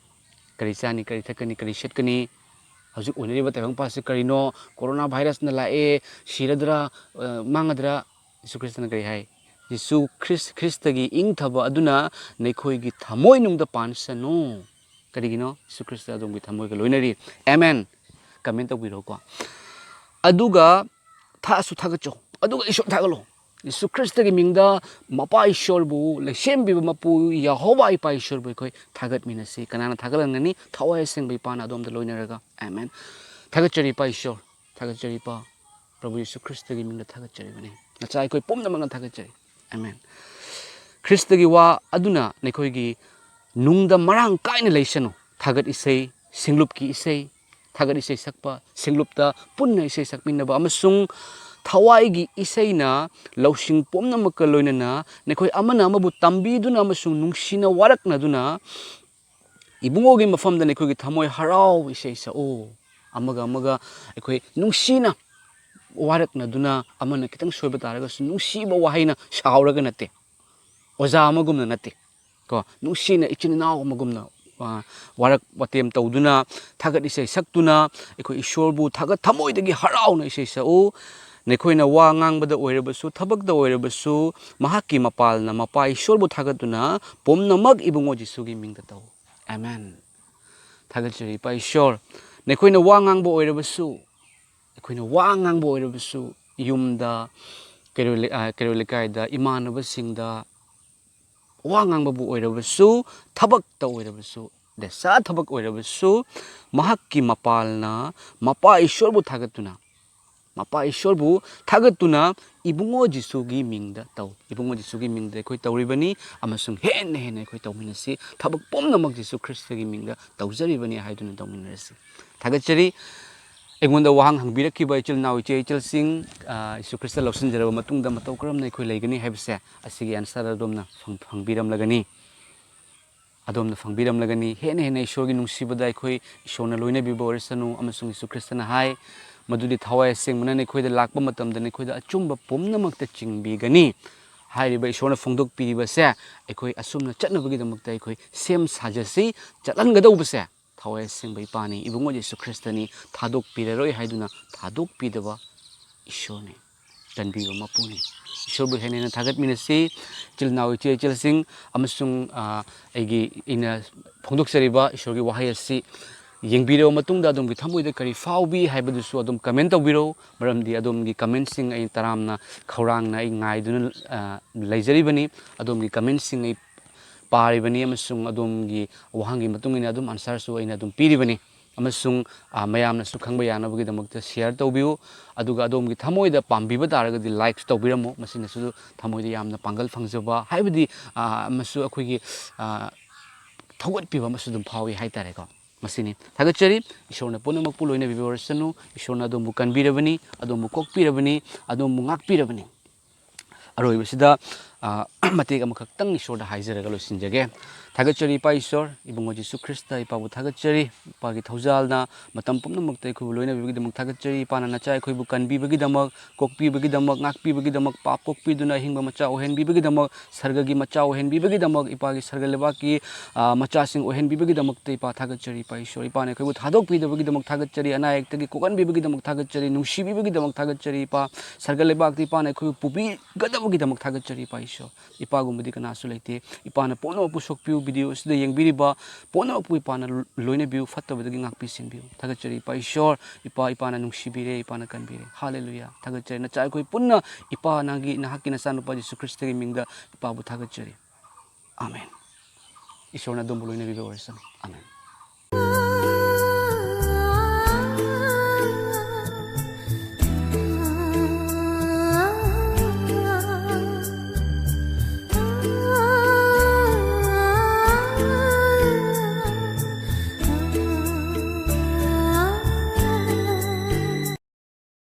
ꯀꯔꯤ ꯆꯥꯅꯤ, ꯀꯔꯤ ꯊꯛꯀꯅꯤ, ꯀꯔꯤ ꯁꯦꯠꯀꯅꯤ? ꯍꯧꯖꯤꯛ ꯑꯣꯏꯅꯔꯤꯕ ꯇꯥꯏꯕꯪꯄꯥꯟꯁꯤ ꯀꯔꯤꯅꯣ? ꯀꯣꯔꯣꯅꯥ ꯚꯥꯏꯔꯁꯅ ꯂꯥꯛꯑꯦ, ꯁꯤꯔꯗ꯭ꯔꯥ, ꯑ, ꯃꯥꯡꯉꯗ꯭ꯔꯥ? ꯌꯤꯁꯨ ꯈ꯭ꯔꯤꯁꯇꯅ ꯀꯔꯤ ꯍꯥꯏ? "ꯌꯤꯁꯨ ꯈ꯭ꯔꯤꯁ-, ꯈ꯭ꯔꯤꯁꯇꯒꯤ ꯏꯪꯊꯕ ꯑꯗꯨꯅ ꯅꯈꯣꯏꯒꯤ ꯊꯃꯣꯏꯅꯨꯡꯗ ꯄꯥꯟꯁꯅꯨ꯫" ꯀꯔꯤꯒꯤꯅꯣ? ꯌꯤꯁꯨ ꯈ꯭ꯔꯤꯁꯇ ꯑꯗꯣꯝꯒꯤ ꯊꯃꯣꯏꯒ ꯂꯣꯏꯅꯔꯤ꯫ ꯑꯦꯃꯦꯟ꯫ ꯀꯃꯦꯟ ꯇꯧꯕꯤꯔꯣꯀꯣ꯫ ꯑꯗꯨꯒ ꯊꯥꯁꯨ ꯊꯥꯒꯠꯆꯧ꯫ ꯑꯗꯨꯒ ꯏꯁꯣꯔ ꯊꯥꯒꯠꯂꯣ꯫ ꯌꯤꯁꯨ ꯈ꯭ꯔꯤꯁꯇꯒꯤ ꯃꯤꯡꯗ ꯃꯄꯥ ꯏꯁꯣꯔꯕꯨ, ꯂꯩꯁꯦꯝꯕꯤꯕ ꯃꯄꯨ ꯌꯦꯍꯣꯋꯥ ꯏꯄꯥ ꯏꯁꯣꯔꯕꯨ ꯑꯩꯈꯣꯏ ꯊꯥꯒꯠꯃꯤꯟꯅꯁꯤ꯫ ꯀꯅꯥꯅ ꯊꯥꯒꯠꯂꯝꯒꯅꯤ? ꯊꯋꯥꯏ ꯑꯁꯦꯡꯕ ꯏꯄꯥꯅ ꯑꯗꯣꯝꯗ ꯂꯣꯏꯅꯔꯒ꯫ ꯑꯥꯃꯦꯟ꯫ ꯊꯥꯒꯠꯆꯔꯤ ꯏꯄꯥ ꯏꯁꯣꯔ, ꯊꯥꯒꯠꯆꯔꯤ ꯏꯄꯥ꯫ ꯄ꯭ꯔꯚꯨ ꯌꯤꯁꯨ ꯈ꯭ꯔꯤꯁꯇꯒꯤ ꯃꯤꯡꯗ ꯊꯥꯒꯠꯆꯔꯤꯕꯅꯤ꯫ ꯅꯆꯥ ꯑꯩꯈꯣꯏ ꯄꯨꯝꯅꯃꯛꯅ ꯊꯥꯒꯠꯆꯔꯤ꯫ ꯑꯥꯃꯦꯟ꯫ ꯈ꯭ꯔꯤꯁꯇꯒꯤ ꯋꯥ ꯑꯗꯨꯅ ꯅꯈꯣꯏꯒꯤ ꯅꯨꯡꯗ ꯃꯔꯥꯡ ꯀꯥꯏꯅ ꯂꯩꯁꯅꯨ꯫ ꯊꯥꯒꯠ ꯏꯁꯩ, ꯁꯤꯡꯂꯨꯞꯀꯤ ꯏꯁꯩ, ꯊꯥꯒꯠ ꯏꯁꯩ ꯁꯛꯄ, ꯁꯤꯡꯂꯨꯞꯇ ꯄꯨꯟꯅ ꯏꯁꯩ ꯁꯛꯃꯤꯟꯅꯕ ꯑꯃꯁꯨꯡ ꯊꯋꯥꯏꯒꯤ ꯏꯁꯩꯅ ꯂꯧꯁꯤꯡ ꯄꯨꯝꯅꯃꯛꯀ ꯂꯣꯏꯅꯅ ꯅꯈꯣꯏ ꯑꯃꯅ ꯑꯃꯕꯨ ꯇꯝꯕꯤꯗꯨꯅ ꯑꯃꯁꯨꯡ ꯅꯨꯡꯁꯤꯅ ꯋꯥꯔꯛꯅꯗꯨꯅ ꯏꯕꯨꯡꯉꯣꯒꯤ ꯃꯐꯝꯗ ꯅꯈꯣꯏꯒꯤ ꯊꯃꯣꯏ ꯍꯔꯥꯎ ꯏꯁꯩ ꯁꯛꯎ꯫ ꯑꯃꯒ ꯑꯃꯒ ꯑꯩꯈꯣꯏ ꯅꯨꯡꯁꯤꯅ ꯋꯥꯔꯛꯅꯗꯨꯅ, ꯑꯃꯅ ꯈꯤꯇꯪ ꯁꯣꯏꯕ ꯇꯥꯔꯒꯁꯨ ꯅꯨꯡꯁꯤꯕ ꯋꯥꯍꯩꯅ ꯁꯥꯎꯔꯒ ꯅꯠꯇꯦ, ꯑꯣꯖꯥ ꯑꯃꯒꯨꯝꯅ ꯅꯠꯇꯦ, ꯀꯣ, ꯅꯨꯡꯁꯤꯅ ꯏꯆꯤꯟ ꯏꯅꯥꯎ ꯑꯃꯒꯨꯝꯅ, ꯑ, ꯋꯥꯔꯛ ꯋꯥꯇꯦꯝ ꯇꯧꯗꯨꯅ, ꯊꯥꯒꯠ ꯏꯁꯩ ꯁꯛꯇꯨꯅ, ꯑꯩꯈꯣꯏ ꯏꯁꯣꯔꯕꯨ ꯊꯥꯒꯠ ꯊꯃꯣꯏꯗꯒꯤ ꯍꯔꯥꯎꯅ ꯏꯁꯩ ꯁꯛꯎ꯫ ꯅꯈꯣꯏꯅ ꯋꯥ ꯉꯥꯡꯕꯗ ꯑꯣꯏꯔꯕꯁꯨ, ꯊꯕꯛꯇ ꯑꯣꯏꯔꯕꯁꯨ, ꯃꯍꯥꯛꯀꯤ ꯃꯄꯥꯜꯅ ꯃꯄꯥ ꯏꯁꯣꯔꯕꯨ ꯊꯥꯒꯠꯇꯨꯅ ꯄꯨꯝꯅꯃꯛ ꯏꯕꯨꯡꯉꯣ ꯖꯤꯁꯨꯒꯤ ꯃꯤꯡꯗ ꯇꯧ꯫ ꯑꯃꯦꯟ꯫ ꯊꯥꯒꯠꯆꯔꯤ ꯏꯄꯥ ꯏꯁꯣꯔ, ꯅꯈꯣꯏꯅ ꯋꯥ ꯉꯥꯡꯕ ꯑꯣꯏꯔꯕꯁꯨ, ꯑꯩꯈꯣꯏꯅ ꯋꯥ ꯉꯥꯡꯕ ꯑꯣꯏꯔꯕꯁꯨ, ꯌꯨꯝꯗ, ꯀꯩꯔꯣꯏ ꯂꯩ-, ꯑ, ꯀꯩꯔꯣꯏ ꯂꯩꯀꯥꯏꯗ, ꯏꯃꯥꯟꯅꯕꯁꯤꯡꯗ ꯋꯥ ꯉꯥꯡꯕꯕꯨ ꯑꯣꯏꯔꯕꯁꯨ, ꯊꯕꯛꯇ ꯑꯣꯏꯔꯕꯁꯨ, ꯗꯦꯁꯥ ꯊꯕꯛ ꯑꯣꯏꯔꯕꯁꯨ, ꯃꯍꯥꯛꯀꯤ ꯃꯄꯥꯜꯅ ꯃꯄꯥ ꯏꯁꯣꯔꯕꯨ ꯊꯥꯒꯠꯇꯨꯅ, ꯃꯄꯥ ꯏꯁꯣꯔꯕꯨ ꯊꯥꯒꯠꯇꯨꯅ ꯏꯕꯨꯡꯉꯣ ꯖꯤꯁꯨꯒꯤ ꯃꯤꯡꯗ ꯇꯧ꯫ ꯏꯕꯨꯡꯉꯣ ꯖꯤꯁꯨꯒꯤ ꯃꯤꯡꯗ ꯑꯩꯈꯣꯏ ꯇꯧꯔꯤꯕꯅꯤ, ꯑꯃꯁꯨꯡ ꯍꯦꯟꯅ ꯍꯦꯟꯅ ꯑꯩꯈꯣꯏ ꯇꯧꯃꯤꯟꯅꯁꯤ꯫ ꯊꯕꯛ ꯄꯨꯝꯅꯃꯛ ꯖꯤꯁꯨ ꯈ꯭ꯔꯤꯁꯇꯒꯤ ꯃꯤꯡꯗ ꯇꯧꯖꯔꯤꯕꯅꯤ ꯍꯥꯏꯗꯨꯅ ꯇꯧꯃꯤꯟꯅꯔꯁꯤ꯫ ꯊꯥꯒꯠꯆꯔꯤ꯫ ꯑꯩꯉꯣꯟꯗ ꯋꯥꯍꯪ ꯍꯪꯕꯤꯔꯛꯈꯤꯕ ꯏꯆꯤꯜ ꯏꯅꯥꯎ, ꯏꯆꯦ ꯏꯆꯜꯁꯤꯡ, ꯑ, ꯖꯤꯁꯨ ꯈ꯭ꯔꯤꯁꯇ ꯂꯧꯁꯤꯟꯖꯔꯕ ꯃꯇꯨꯡꯗ ꯃꯇꯧ ꯀꯔꯝꯅ ꯑꯩꯈꯣꯏ ꯂꯩꯒꯅꯤ ꯍꯥꯏꯕꯁꯦ, ꯑꯁꯤꯒꯤ answer ꯑꯗꯣꯝꯅ ꯐꯪ-, ꯐꯪꯕꯤꯔꯝꯂꯒꯅꯤ꯫ ꯑꯗꯣꯝꯅ ꯐꯪꯕꯤꯔꯝꯂꯒꯅꯤ꯫ ꯍꯦꯟꯅ ꯍꯦꯟꯅ ꯏꯁꯣꯔꯒꯤ ꯅꯨꯡꯁꯤꯕꯗ ꯑꯩꯈꯣꯏ ꯏꯁꯣꯔꯅ ꯂꯣꯏꯅꯕꯤꯕ ꯑꯣꯏꯔꯁꯅꯨ꯫ ꯑꯃꯁꯨꯡ ꯖꯤꯁꯨ ꯈ꯭ꯔꯤꯁꯇꯅ ꯍꯥꯏ, "ꯃꯗꯨꯗꯤ ꯊꯋꯥꯏ ꯑꯁꯦꯡꯕꯅ ꯅꯈꯣꯏꯗ ꯂꯥꯛꯄ ꯃꯇꯝꯗ ꯅꯈꯣꯏꯗ ꯑꯆꯨꯝꯕ ꯄꯨꯝꯅꯃꯛꯇ ꯆꯤꯡꯕꯤꯒꯅꯤ"꯫ ꯍꯥꯏꯔꯤꯕ ꯏꯁꯣꯔꯅ ꯐꯣꯡꯗꯣꯛꯄꯤꯔꯤꯕꯁꯦ ꯑꯩꯈꯣꯏ ꯑꯁꯨꯝꯅ ꯆꯠꯅꯕꯒꯤꯗꯃꯛꯇ ꯑꯩꯈꯣꯏ ꯁꯦꯝ ꯁꯥꯖꯁꯤ꯫ ꯆꯠꯍꯟꯒꯗꯧꯕꯁꯦ ꯊꯋꯥꯏ ꯑꯁꯦꯡꯕ ꯏꯄꯥꯅꯤ, ꯏꯕꯨꯡꯉꯣ ꯖꯤꯁꯨ ꯈ꯭ꯔꯤꯁꯇꯅꯤ, ꯊꯥꯗꯣꯛꯄꯤꯔꯔꯣꯏ ꯍꯥꯏꯗꯨꯅ ꯊꯥꯗꯣꯛꯄꯤꯗꯕ ꯏꯁꯣꯔꯅꯤ, ꯆꯟꯕꯤꯕ ꯃꯄꯨꯅꯤ꯫ ꯏꯁꯣꯔꯕꯨ ꯍꯦꯟꯅ ꯍꯦꯟꯅ ꯊꯥꯒꯠꯃꯤꯟꯅꯁꯤ꯫ ꯏꯆꯤꯜ ꯏꯅꯥꯎ, ꯏꯆꯦ ꯏꯆꯜꯁꯤꯡ, ꯑꯃꯁꯨꯡ, ꯑ, ꯑꯩꯒꯤ, ꯑꯩꯅ ꯐꯣꯡꯗꯣꯛꯆꯔꯤꯕ ꯏꯁꯣꯔꯒꯤ ꯋꯥꯍꯩ ꯑꯁꯤ ꯌꯦꯡꯕꯤꯔꯕ ꯃꯇꯨꯡꯗ ꯑꯗꯣꯝꯒꯤ ꯊꯃꯣꯏꯗ ꯀꯔꯤ ꯐꯥꯎꯕꯤ ꯍꯥꯏꯕꯗꯨꯁꯨ ꯑꯗꯨꯝ comment ꯇꯧꯕꯤꯔꯛꯎ꯫ ꯃꯔꯝꯗꯤ ꯑꯗꯣꯝꯒꯤ commentꯁꯤꯡ ꯑꯩ ꯇꯔꯥꯝꯅ ꯈꯧꯔꯥꯡꯅ ꯑꯩ ꯉꯥꯏꯗꯨꯅ, ꯑ, ꯂꯩꯖꯔꯤꯕꯅꯤ꯫ ꯑꯗꯣꯝꯒꯤ commentꯁꯤꯡ ꯑꯩ ꯄꯥꯔꯤꯕꯅꯤ ꯑꯃꯁꯨꯡ ꯑꯗꯣꯝꯒꯤ ꯋꯥꯍꯪꯒꯤ ꯃꯇꯨꯡ ꯏꯟꯅ ꯑꯗꯨꯝ answerꯁꯨ ꯑꯩꯅ ꯑꯗꯨꯝ ꯄꯤꯔꯤꯕꯅꯤ꯫ ꯑꯃꯁꯨꯡ, ꯑ, ꯃꯌꯥꯝꯅꯁꯨ ꯈꯪꯕ ꯌꯥꯅꯕꯒꯤꯗꯃꯛꯇ share ꯇꯧꯕꯤꯌꯨ꯫ ꯑꯗꯨꯒ ꯑꯗꯣꯝꯒꯤ ꯊꯃꯣꯏꯗ ꯄꯥꯝꯕꯤꯕ ꯇꯥꯔꯒꯗꯤ likes ꯇꯧꯕꯤꯔꯝꯃꯨ꯫ ꯃꯁꯤꯅꯁꯨ ꯊꯃꯣꯏꯗ ꯌꯥꯝꯅ ꯄꯥꯡꯒꯜ ꯐꯪꯖꯕ, ꯍꯥꯏꯕꯗꯤ, ꯑ, ꯑꯃꯁꯨ ꯑꯩꯈꯣꯏꯒꯤ, ꯑ, ꯊꯧꯒꯠꯄꯤꯕ ꯑꯃꯁꯨ ꯑꯗꯨꯝ ꯐꯥꯎꯏ ꯍꯥꯏꯇꯥꯔꯦꯀꯣ꯫ ꯃꯁꯤꯅꯤ꯫ ꯊꯥꯒꯠꯆꯔꯤ꯫ ꯏꯁꯣꯔꯅ ꯄꯨꯝꯅꯃꯛꯄꯨ ꯂꯣꯏꯅꯕꯤꯕ ꯑꯣꯏꯔꯁꯅꯨ꯫ ꯏꯁꯣꯔꯅ ꯑꯗꯣꯝꯕꯨ ꯀꯟꯕꯤꯔꯕꯅꯤ, ꯑꯗꯣꯝꯕꯨ ꯀꯣꯛꯄꯤꯔꯕꯅꯤ, ꯑꯗꯣꯝꯕꯨ ꯉꯥꯛꯄꯤꯔꯕꯅꯤ꯫ ꯑꯔꯣꯏꯕꯁꯤꯗ, ꯑ, ꯃꯇꯦꯛ ꯑꯃꯈꯛꯇꯪ ꯏꯁꯣꯔꯗ ꯍꯥꯏꯖꯔꯒ ꯂꯣꯏꯁꯤꯟꯖꯒꯦ꯫ ꯊꯥꯒꯠꯆꯔꯤ ꯏꯄꯥ ꯏꯁꯣꯔ, ꯏꯕꯨꯡꯉꯣ ꯖꯤꯁꯨ ꯈ꯭ꯔꯤꯁꯇ, ꯏꯄꯥꯕꯨ ꯊꯥꯒꯠꯆꯔꯤ꯫ ꯏꯄꯥꯒꯤ ꯊꯧꯖꯥꯜꯅ ꯃꯇꯝ ꯄꯨꯝꯅꯃꯛꯇ ꯑꯩꯈꯣꯏꯕꯨ ꯂꯣꯏꯅꯕꯤꯕꯒꯤꯗꯃꯛ ꯊꯥꯒꯠꯆꯔꯤ꯫ ꯏꯄꯥꯅ ꯅꯆꯥ ꯑꯩꯈꯣꯏꯕꯨ ꯀꯟꯕꯤꯕꯒꯤꯗꯃꯛ, ꯀꯣꯛꯄꯤꯕꯒꯤꯗꯃꯛ, ꯉꯥꯛꯄꯤꯕꯒꯤꯗꯃꯛ, ꯄꯥꯞ ꯀꯣꯛꯄꯤꯗꯨꯅ ꯑꯍꯤꯡꯕ ꯃꯆꯥ ꯑꯣꯏꯍꯟꯕꯤꯕꯒꯤꯗꯃꯛ, ꯁꯔꯒꯒꯤ ꯃꯆꯥ ꯑꯣꯏꯍꯟꯕꯤꯕꯒꯤꯗꯃꯛ, ꯏꯄꯥꯒꯤ ꯁꯔꯒ ꯂꯩꯕꯥꯛꯀꯤ, ꯑ, ꯃꯆꯥꯁꯤꯡ ꯑꯣꯏꯍꯟꯕꯤꯕꯒꯤꯗꯃꯛꯇ ꯏꯄꯥ ꯊꯥꯒꯠꯆꯔꯤ꯫ ꯏꯄꯥ ꯏꯁꯣꯔ, ꯏꯄꯥꯅ ꯑꯩꯈꯣꯏꯕꯨ ꯊꯥꯗꯣꯛꯄꯤꯗꯕꯒꯤꯗꯃꯛ ꯊꯥꯒꯠꯆꯔꯤ꯫ ꯑꯅꯥ ꯑꯌꯦꯛꯇꯒꯤ ꯀꯣꯛꯍꯟꯕꯤꯕꯒꯤꯗꯃꯛ ꯊꯥꯒꯠꯆꯔꯤ꯫ ꯅꯨꯡꯁꯤꯕꯤꯕꯒꯤꯗꯃꯛ ꯊꯥꯒꯠꯆꯔꯤ꯫ ꯏꯄꯥ, ꯁꯔꯒ ꯂꯩꯕꯥꯛꯇ ꯏꯄꯥꯅ ꯑꯩꯈꯣꯏꯕꯨ ꯄꯨꯕꯤꯒꯗꯕꯒꯤꯗꯃꯛ ꯊꯥꯒꯠꯆꯔꯤ꯫ ꯏꯄꯥ ꯏꯁꯣꯔ, ꯏꯄꯥꯒꯨꯝꯕꯗꯤ ꯀꯅꯥꯁꯨ ꯂꯩꯇꯦ꯫ ꯏꯄꯥꯅ ꯄꯨꯝꯅꯃꯛꯄꯨ ꯁꯣꯛꯄꯤꯌꯨ, ꯚꯤꯗꯤꯑꯣ ꯑꯁꯤꯗ ꯌꯦꯡꯕꯤꯔꯤꯕ ꯄꯨꯝꯅꯃꯛꯄꯨ ꯏꯄꯥꯅ ꯂꯣꯏꯅꯕꯤꯌꯨ, ꯐꯠꯇꯕꯗꯒꯤ ꯉꯥꯛꯄꯤ ꯁꯦꯟꯕꯤꯌꯨ꯫ ꯊꯥꯒꯠꯆꯔꯤ ꯏꯄꯥ ꯏꯁꯣꯔ, ꯏꯄꯥ, ꯏꯄꯥꯅ ꯅꯨꯡꯁꯤꯕꯤꯔꯦ, ꯏꯄꯥꯅ ꯀꯟꯕꯤꯔꯦ꯫ ꯍꯥꯂꯦꯂꯨꯌꯥ꯫ ꯊꯥꯒꯠꯆꯔꯤ꯫ ꯅꯆꯥ ꯑꯩꯈꯣꯏ ꯄꯨꯟꯅ ꯏꯄꯥ ꯅꯪꯒꯤ, ꯅꯍꯥꯛꯀꯤ ꯅꯆꯥꯅꯨꯄꯥ ꯖꯤꯁꯨ ꯈ꯭ꯔꯤꯁꯇꯒꯤ ꯃꯤꯡꯗ ꯏꯄꯥꯕꯨ ꯊꯥꯒꯠꯆꯔꯤ꯫ ꯑꯥꯃꯦꯟ꯫ ꯏꯁꯣꯔꯅ ꯑꯗꯣꯝꯕꯨ ꯂꯣꯏꯅꯕꯤꯕ ꯑꯣꯏꯔꯁꯅꯨ꯫ ꯑꯥꯃꯦꯟ꯫